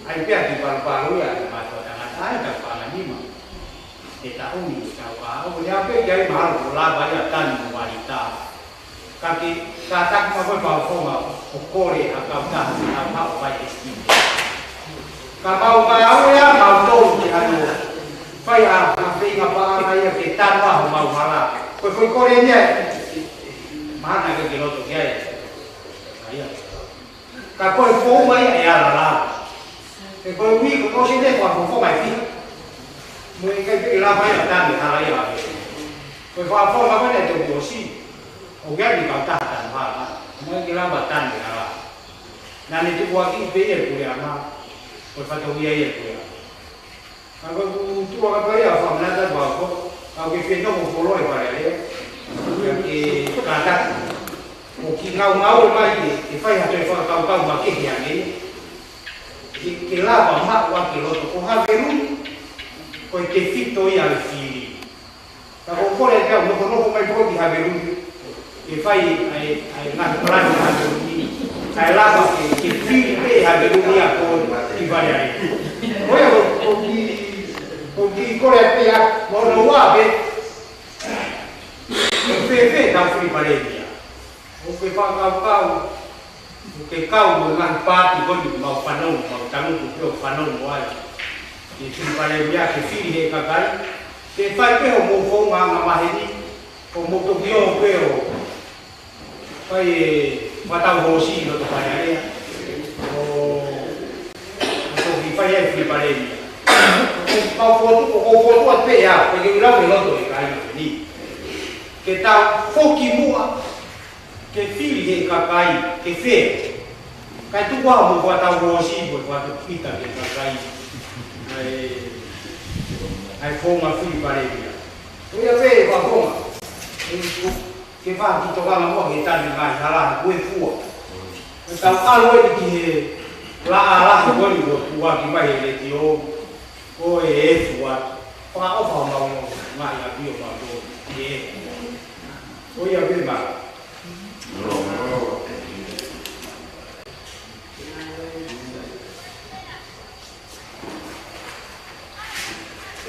ʻai pē ʻa e kiʻi palupalu ia ʻa e mātuʻa tangata ʻa e tau fanga nima. Ke taʻu ni ʻoku tau ka, ʻoku lea pē ki ai mahalo ko e lava ia tanu mo vaitā. Ka ke, kātaki mai ko e Fakafofonga ʻo kole ha kautaha ke nau haʻu ʻo fai estimate. Ka mau ka au ia mau tolu ke hano fai ha, ha feinga paʻanga ia ke tanu ʻa homau hala. Ko e foʻi kole eni ia, mahalo naʻe ʻikai ke loto ki ai. Ka ia. Ka ko e founga ia ʻe ala lava. He koeʻuhi ko e ʻosi ʻene Fakafofonga ʻe fiha. Mo e ʻikai pē ke lava ia tanu e hala ia ʻa e. Ko e Fakafofonga ko ē naʻe toki ʻosi. ʻOku ʻi ai e kautaha tanu hala. Mo e ʻikai ke lava tanu e hala. Naʻa ne tukuakiʻi pē ia ʻe he puleʻanga. Ko e fatongia ia ʻa e puleʻanga. Ka ko e tuʻa ka pai ʻa Fakamanatu ʻa Vako, ka ke fie nofo fuoloa ʻi Fale Alea, ka ke kātaki. ʻO kiʻi ngaungaue mai ke, ke fai ha toe fakakaukau makehe ange, ke, ke lava maʻu ʻa e loto ko Haveluni, ko e tefito ia ʻa e fili. Ka ko e kole ke au nofonofo mai pē ki Haveluni. Ke fai ʻa e, ʻa e ngaahi palani ʻa Haveluni. Kae lava ke, ke fili pē ʻe Haveluni ʻa koe ʻi Fale Alea. Ko ia ko, ko e kiʻi, ko e kiʻi kole pē ia, mo hono ua pē. Ko e fēfē ʻetau fili palēmia. ʻOku ke fakakaukau, ʻoku ke kau mo e ngaahi paati ko eni mau fanongo, mau tangutu pē ʻo fanongo ai. Ke fili palēmia, ke fili he kakai. Ke fai pē hoʻomou founga angamaheni, ʻo mou toki ō pē ʻo fai e fakatau hoosi ʻi loto Fale Alea. ʻO, ʻo toki fai ai fili palēmia. Ko e pau fotu, ko e fotu atu pē ia, ko e ke ʻulau e loto e kāinga ni. Ke tau foki muʻa, ke fili he kakai, ke fē. Kae tuku ā mo fakatau ʻo si, mo fakatau kita he kakai. ʻAi, ʻai fonga fili pale ia. Ko ia pē, ʻa fonga. Ke fakatokanga muʻa ke tani mai, hala, ko e fua. Ke tau ʻalu eni ki he laʻā lahi ko eni ko e fua ki mai he letiō. Ko e fua. Fakaʻofa mau no, mai a pio mau to. Ke. Ko ia pē ma.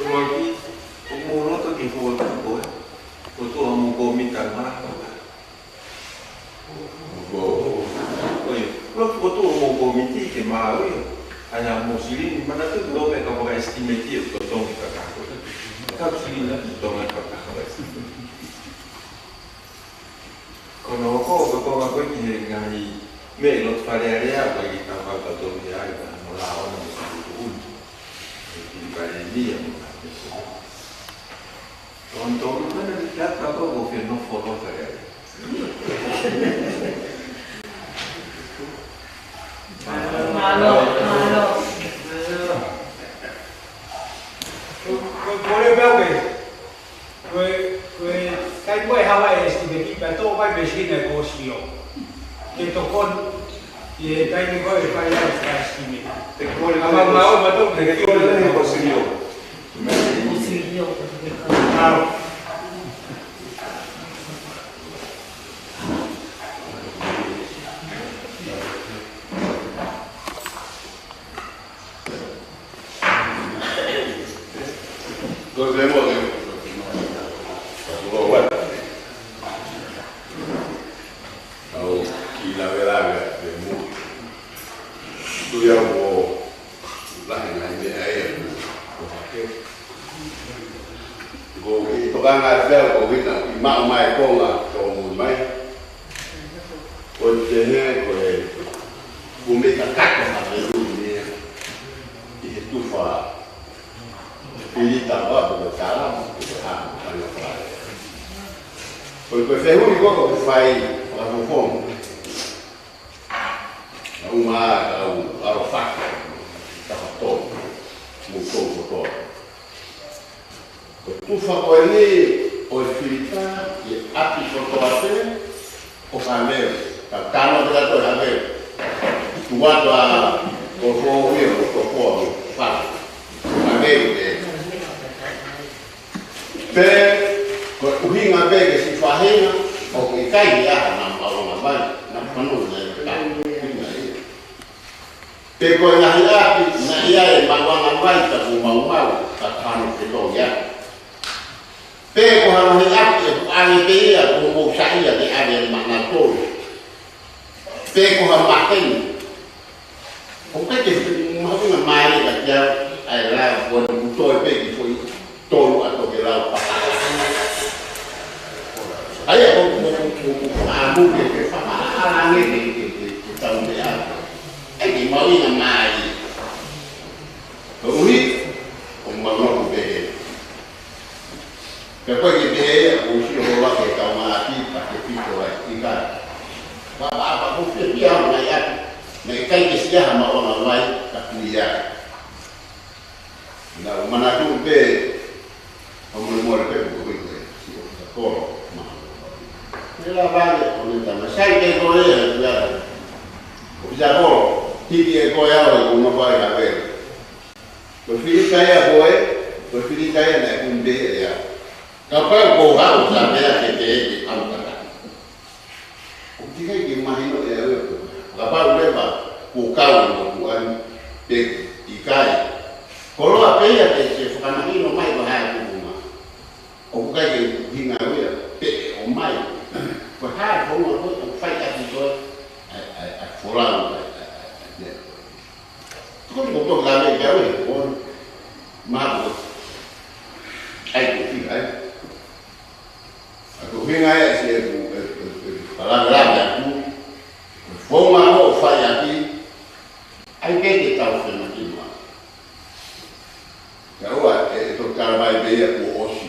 Roki, ʻoku mou loto ke fua ki koe. Ko tuʻa mo ko mita ma. Ko, ko ia. Roki, ko tuʻa mo ko miti ke mau ia. ʻAi ā mo silini, manatuʻi ʻo pē ka faka-estimate ʻo totongi ka kako. Ka silini na totongi ka kako. Ko hono hoko ko e konga ko ē ki he ngaahi meʻa ʻi loto Fale Alea, ko e kiʻi tapa ka tau toki ai, ka mo la ona mo ka tuku uni. E ki Fale Alea mo ka tuku. Ko hono tolu ko ena kiʻi tapa ko ē ko fē nofo loto Fale Alea. Mālō, mālō. Ko, ko, ko le bau ke. Ko e, ko e, kai mo e hava e estimate, pea tō mai pē sina ko sio. Ke tokoni, ʻi he taimi ko ē fai ai e estimate. Te kole ʻa mau, mau, mau tō ke te kole ʻa ko sio. Ko sio, ko sio. Mālō. Ko e fē mo e, ko e fē mo e, au kiʻi lavelave atu pē mo. Tui au ʻoku lahi ngaahi meʻa ia ʻoku, ʻoku hake. Ko e kiʻi tokanga atu pē au ko e ʻuhinga ʻi maʻu mai konga tōmui mai. Ko e tehe ko e kumi kakato ha pelu ni ʻi he tufa. Pili tau atu ko e tala, ko e hā, ko e hā. Ko e, ko e fehuʻi ko ē ʻoku fai, fakafofonga. Naʻa mau ʻalu ʻo faka, faka tō, mo tō ko tō. Ko e tufa ko eni ʻo e filita ʻi ʻapi kotoa pē ʻo Havelu. Ka tano te kato Havelu. Tuʻa ʻa ko fō ia ko tō ko mo faka. Havelu pē. Pea ko e ʻuhinga pē ke siʻi faʻahinga ʻoku ʻikai ke ʻi ai ha maʻuʻanga vai, naʻa panonga ia ka ʻuhinga ia. Pe ko e ngaahi ʻapi naʻe ʻi ai e maʻuʻanga vai ka kuo maumau ka tano ke tō ia. Pe ko ha ngaahi ʻapi ʻoku ʻave pē ia kuo mou saiʻia ke ʻave maʻanautolu. Pe ko ha maheni. ʻOku ʻikai ke mahuʻinga mālie kiate au ʻa e lau ko eni ʻoku toe pē ki foʻi tolu ʻa toke lau paka. ʻA ia ʻoku, ʻoku, ʻoku, ʻoku ʻamu ke, ke fakaʻalange ke, ke, ke, ke tau meʻa. ʻIkai ke mahuʻinga mālie. Koeʻuhi, ʻoku mau nofo pehē. Pea ko e ke pehē ia, ʻoku sio holo ake kau ngaahi ʻapi, pea ke pito ai, ʻikai. Pea, pea, pea, ko e fiefia au ngaahi ʻapi, naʻe ʻikai ke siʻi ʻi ai ha maʻuʻanga vai, ka kui ai. Naʻa ku manatuʻi pē, ʻo molemole pē, ko e, ko e, si o ka kolo, ma. Pela vale, ʻo ne tama, sai pē ko e, ia, ia. ʻOfisa kolo, hiki ʻe koe au, ʻoku nofo ai ha pē. Ko e filita ia ko ē, ko e filita ia naʻe kumi pē ia ʻe au. Kapau ko e hā ʻoku sa meʻa ke te eke au kata. ʻOku teʻeki ke mahino ʻe au ia ko e hā. Kapau leva kuo kau ʻi loto ʻani pe ʻikai. Koloa pē ia ke se fakamahino mai ko e hā e kukunga. ʻOku ʻikai ke ʻuhinga au ia pe ʻe ʻomai. Ko e hā e founga ko ē ʻoku fai ʻaki koe ʻa e, ʻa e, ʻa e folau ʻa e, ʻa e, ʻa e, ʻa e meʻa. Ko e, ko e, ko e, ko e, ko e, ma ko e, ʻai ko e, ʻai. ʻA ko e ʻuhinga ia si e ku, e, e, e, palanga langa aku, ko e founga ʻoku fai ʻaki, ʻai pē ke tau fenakima. Ka ua, e, e toki tala mai pē ia kuo ʻosi.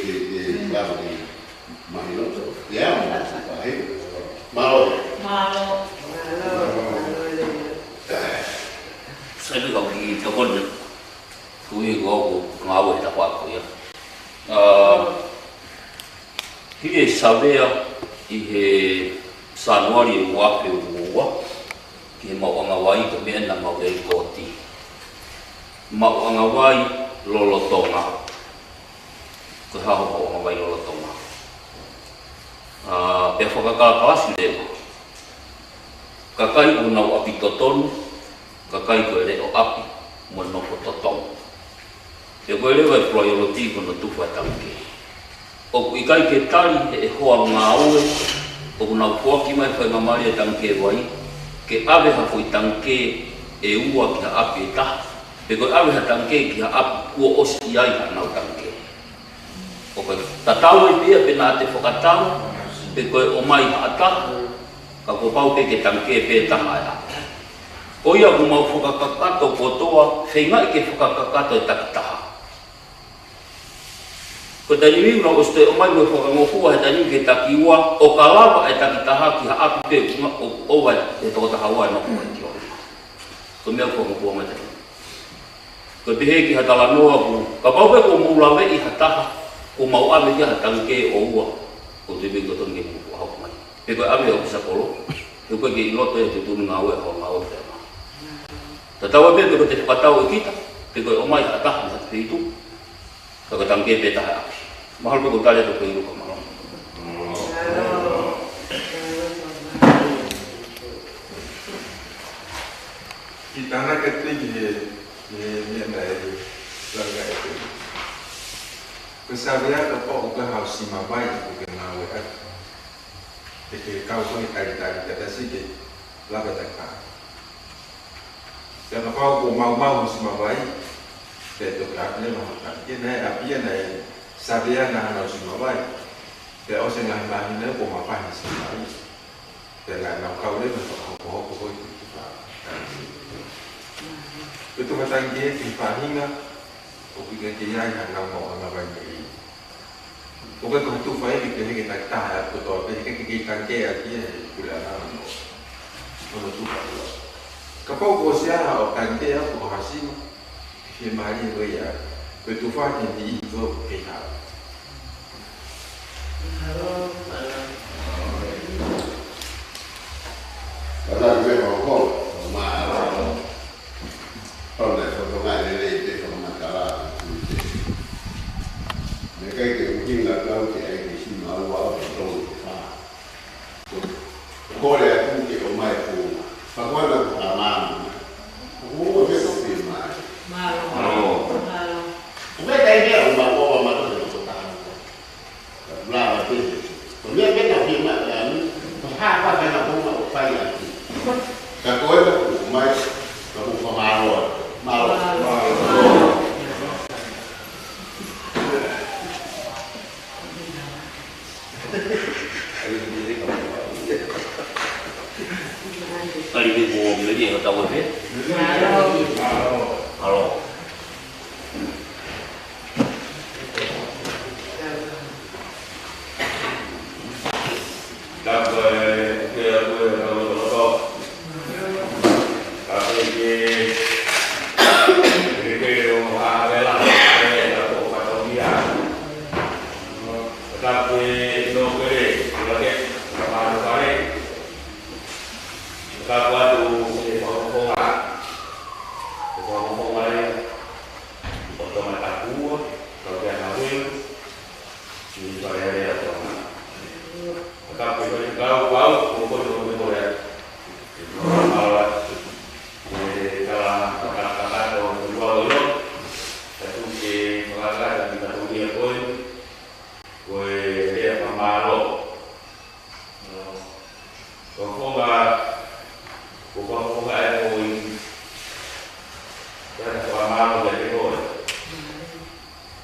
ke, ke, ke, lava ke mahino. Ia, mo, pahi. Mālō. Mālō. Mālō. Mālō. Sai pē kau kiʻi tokoni. Kui ko au ko ngāue he tafaʻaki ko ia. Ā, hili e savea ʻi he Sānuali ʻo e ua afe ua ua, ki he maʻuʻanga vai ko e meʻa naʻa mau ʻi ai ʻi kōti. Maʻuʻanga vai lolotonga. Ko e hā hoʻo maʻuʻanga vai lolotonga? Ā, pea fakakalakalasi leva. Kakai ʻoku nau ʻapi totonu, kakai ko e leʻo ʻapi, mo e nofo totonu. Pea ko e leva e priority ko hono tufa e tangikē. ʻOku ʻikai ke tali ʻe he hoa ngāue ʻoku nau foaki mai e faingamālie e tangikē vai, ke ʻave ha foʻi tangikē ʻe ua ki ha ʻapi ʻe taha, pe ko e ʻave ha tangikē ki ha ʻapi kuo ʻosi ʻi ai haʻanau tangikē. ʻOku tatau ai pē ia pe naʻa te fakatau, pe ko e ʻomai ha taha, ka kuo pau pē ke tangikē pē taha ʻe ʻapi. Ko ia ʻoku mau fakakakato kotoa, feingaʻi ke fakakakato e takitaha. Ko e taimi ʻoku nau ʻosi toe ʻomai mo e fakangofua he taimi ki he taki ua, ʻo ka lava e takitaha ki ha ʻapi pē ʻoku nga-, ʻo, ʻo vai, he tokotaha ua ʻe nofo ai ki ona. Ko e meʻa ʻoku fakangofua mai taimi. Ko e pehē ki ha talanoa ʻoku, kapau pē kuo mou laveʻi ha taha, kuo mau ʻave ki ai ha tangikē ʻo ua, ko e tui pē ko e tonu ke mou hoko mai. Pe ko e ʻave ʻo ʻofa kolo, pe ko e kei loto e tuʻutuʻuni ngāue ʻa e hoa ngāue pē mā. Tatau ai pē pe ko e te fakatau ʻe kita, pe ko e ʻomai ha taha mei ha feituʻu, ka ko e tangikē pē taha ʻe ʻapi. Mahalo pē ko e tali atu ko e ʻilo ka mālō. Kiʻi tānaki atu ki he, ki he meʻa naʻe langa ʻe he. Ko e savea kapau ʻoku ʻi ai haʻo sima vai ʻoku ke ngāue atu. Te ke kau ko e talitali, ka tasi ke lava e takitaha. Pea kapau kuo maumau hoʻo sima vai, pea toki ʻapi leva hoʻo tangikē, naʻe ʻapi ia naʻe savea naʻa haʻo sima vai. Pea ʻosi e ngaahi māhina kuo mapahi e sima vai. Pea naʻa nau kau leva ʻo fakahokohoko ko e tufa. Ko e tufa tangikē ki he faʻahinga, ʻoku ʻikai ke ʻi ai haʻanau maʻuʻanga vai mei ai. ʻOku ʻikai ko ha tufa ia ke pehē ke takitaha ʻe ʻapi kotoa pē, he ʻikai ke kei tangikē ʻaki ia he puleʻanga hono, hono tufa ua. Kapau kuo ʻosi ʻi ai haʻo tangikē ʻapi ko ha sima, fiemālie ko ia, ko e tufa ke niʻihi ko ē ʻoku kei hao. Ka tau ke pehē ko, ko, ma, Pau naʻe fakatonga lelei pē fakamatala ʻa Kuite. Naʻe ʻikai ke ʻuhinga kau ke ʻai ke sima ua ʻo tolu ke fā. Ko, kole atu ke ʻomai e kuonga. Fakawana ko ka māmani. Ko ua ke toki mai. Mālō. Mālō. Mālō. Ko e kai ke ʻomai ua mātou ke tokotaha. Lava pē. Ko e meʻa pē naʻe fiemaʻu ʻe au, ko e hā pē naʻa ku ʻomai ʻo fai ʻaki. Ka ko e ka ku mai, ka ku fakamālō. Mālō. Mālō. Kali pē ko meli e tau e pē. Mālō. Ka ko e nō pele, ko e lake, ka mālō pale. Ka ko atu e fakafofonga. Ko e fakafofonga e, ʻo Tonga Tapu Ua, kau ki a Ngāue, ki Fale Alea Tonga. Ka ko e kau pau, ko ko ko me ko e. Ko e kala, kala, kala, ko e lua lolo. Ka tu ke fakakata ki ta ko ia ko e. Ko e lea fakamālō. Ko e fakafofonga, ko e fakafofonga e ko e. Ko e fakamālō kiate koe.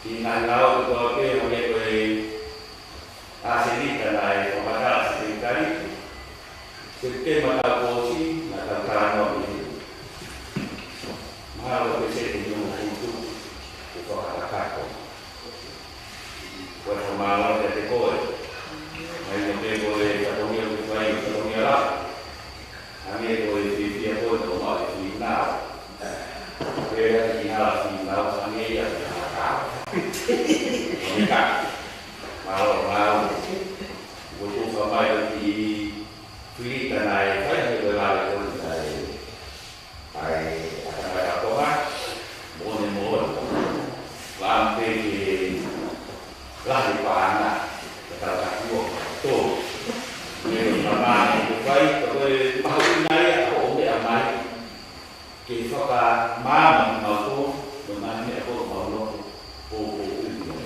Ki he ngaahi lao kotoa pē, hangē ko e ʻa Selita naʻe fakamatala Sekelitali. Sepitema taʻu kuo ʻosi, naʻa tau talanoa ki he. Mahalo ko e sete ni o kutu, ko e fakakakato. Ko e fakamālō kiate koe. Mahino pē ko e fatongia ʻoku fai, fatongia lahi. Hangē ko e fiefia ko e tau maʻu e finau. Pea ki hala finau, hangē ia ki hala tau. Ko e ka. Mālō, mālō. Ko e tufa mai ko e kiʻi filita naʻe fai he ko e lale ko e naʻe. ʻAi, ʻa tangata Tonga, moʻoni, moʻoni. Lampe ke lahi paʻanga, ka tau ka kuo ka tō. Mei o tamane ke fai, ka ko e mahuʻinga ia, ʻa hoʻo meʻa mai. Ke fakamaama kimautolu, mo e ngaahi meʻa ko ē ʻoku mau nofo, ʻo, ʻo, ʻo, ʻo,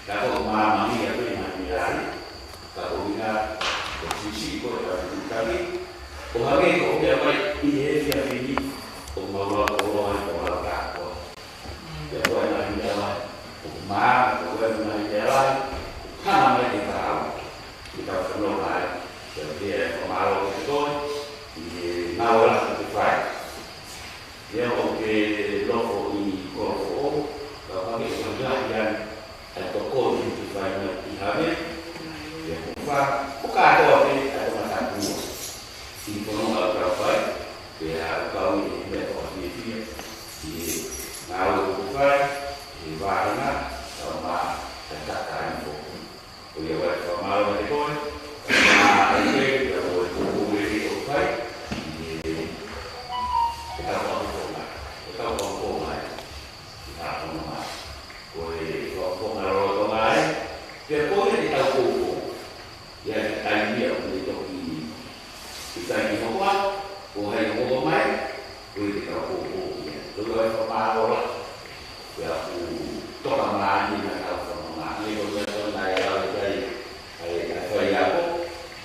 ka ko e maama ia pē ngaahi meʻa ai, ka ko e ʻuhinga, ko e siʻisiʻi ko e tau tuʻu tali, ʻo hangē ko e meʻa mai ʻi he efiafi ni, ʻoku mau lau koloa ai ko lau kātoa. Pea ko e ngaahi meʻa lahi, ʻoku maama, ko e ngaahi meʻa lahi, hanga mai ke tau, ke tau fanongo ai, pea pea fakamālō ki koe, ʻi he ngāue lahi ʻoku ke fai. Ia ʻoku ke nofo ʻi Kolofoʻou, ka ʻoku hangē ʻoku lahi ange ʻa e tokoni ʻoku ke fai mai ki Havea, ia ʻoku fa, ʻo kātoa pē ʻa e Tonga Tapu Ua. ʻI he fononga ʻoku tau fai, pea ʻoku kau ʻi he meʻa fakafiefia, ʻi he ngāue ʻoku ke fai, ʻi he vāhenga, tau mā, ʻa e kakai foki. Ko ia ʻoku ou fakamālō kiate koe, ʻa e pē, ʻa e ʻoku ou lele ʻo fai, ʻi he, ʻe tau fakafofonga, ʻe tau fakafofonga, ʻi ha fononga. Ko e fakafofonga lolotonga ai, pea ko ia ʻe tau koukou. Ia ʻi he taimi ia ʻoku ne toki ʻikai ke hoko atu, ko hai hoko mai, ko ia te tau koukou ia. Ko ia ʻoku ou fakamālō lahi. Pea ʻoku toka mai ni naʻa tau fakamālō. Ni ko ia ko ena e lau e kai, ai, ai faiako,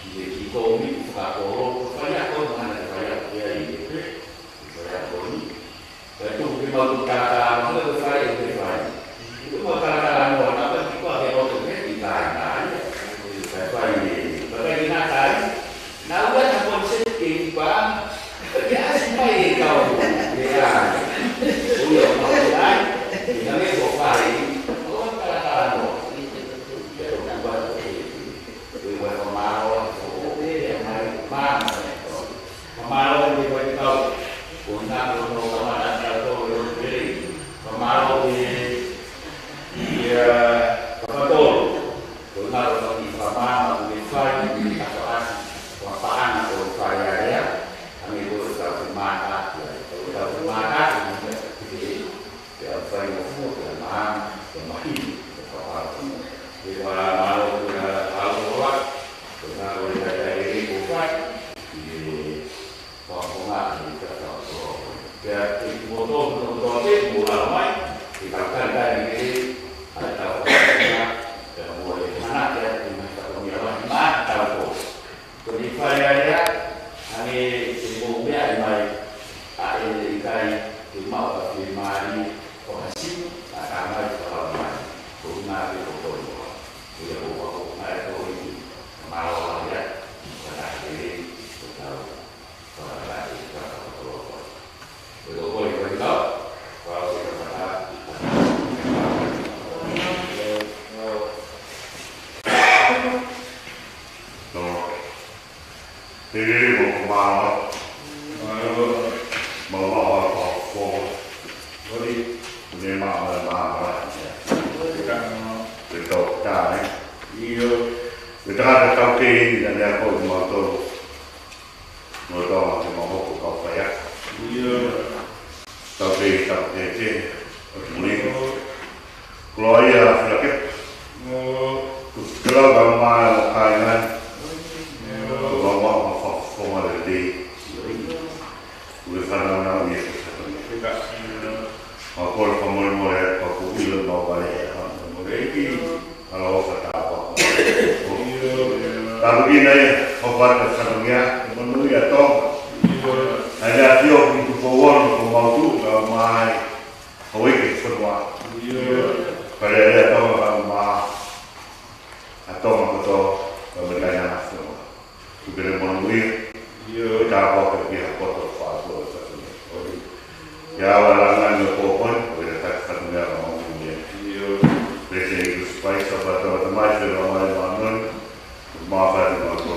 ki he ki komi, fakakolo, ko faiako, mana ke faiako, ia i e pe, faiako ni. Kae tuku ke mau tuku talatala, mahalo ko e fai ʻe ke fai. Tuku mau talatala noa, naʻa ko e kiʻi koa ke loto ke kiʻi kai nai. Kae fai ē, kae fai ke nā kai. Naʻa ua na konsep ke ni pa, ke asi mai e kau, ke ai. Ko ia mau ke ai, ke hangē ko fai, ko talatala noa. Ke toki ua ke, ke ua ko mālō, ko e mai, mālō, mālō. Fakamālō ki he faifekau, ko e nā ko hono kamata ʻa tautolu ʻi he pele. Fakamālō ki he, ki he, ʻa, Fafatolo, ko e nā ko hono kiʻi fakamaama ʻoku ke fai, ki he ʻapaʻapa, ko e paʻanga ko e Fale Alea, hangē ko e tau ke mātā, ko e tau ke mātā, ko e Pea fai mo fua, pea maama, pea mahino, pea fakapapau. Pea mālō, pea ʻalu ʻo la, pea nā ko e taitai ʻe ko fai, ʻi he fakafofonga ʻi he tau tau. Pea te kuo tō, kuo tō te, kuo la mai, ʻi he tau taitai ʻe, ʻa e tau fakafofonga, pea mo e hana, pea te mai fakafofonga, ma tau tō. Ko e Fale Alea, hangē te mou meaʻi mai, ʻa ʻene ʻikai ke maʻu ha fiemālie, ʻo ha simu, ʻa ka mai fakalau mai, ko e ʻuhinga pē ko koe noa. Ko ia ko e ʻuhinga ʻe ko eni, mālō lahi ā, ka ka te lei, ko tau, fakakake, fakakoloa. Tau. Hei, hei, mo ko māua. Māua. Māua, māua, māua. Hoi. Ko e māua, māua, māua. Hoi. Te tau tā, ē. ʻIo. Ko e tangata taukei ʻeni naʻe akoʻi kimautolu. Mo tau ma ke mau hoko ko e kau faiako. ʻIo. Taukei, taukei te, ʻo te muli. Koloa ia Filakepa. ʻIo. Ko e lau ka mai ʻo kāinga. ʻIo. Ko e lau ma ʻo fakafofonga lelei. ʻIo. Ko e fānau nau ia ke sata. ʻIo. Mau kole fakamolemole atu ka kuo ʻilo mau vale ʻe ha. Molemole ki. ʻAloʻofa tāpuaki. Tāpuekina ia, hopo atu e fatongia, e monūʻia ʻa Tonga. ʻA ia ʻa Tio ki Tupou Ono, ko mau tuʻu, ka mai, houʻeiki e fonua. Fale Alea ʻa Tonga, ka mai, ʻa Tonga kotoa, ka mai kaina ʻa fonua. Tuku ke ne monūʻia. ʻIo. Tāpuaki ki ha poto fātua ʻo e fatongia. ʻIo. ʻIa ʻoua ʻe langa ni ʻo pōponi, ʻo ʻikai ke taki fatongia ka mau monūʻia. ʻIo. Pea ke ʻi Kalaisi Sipaiso, pea tau tamai, fēfē mai mānoni, mau fai ni mau tō,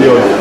ʻo ʻikai.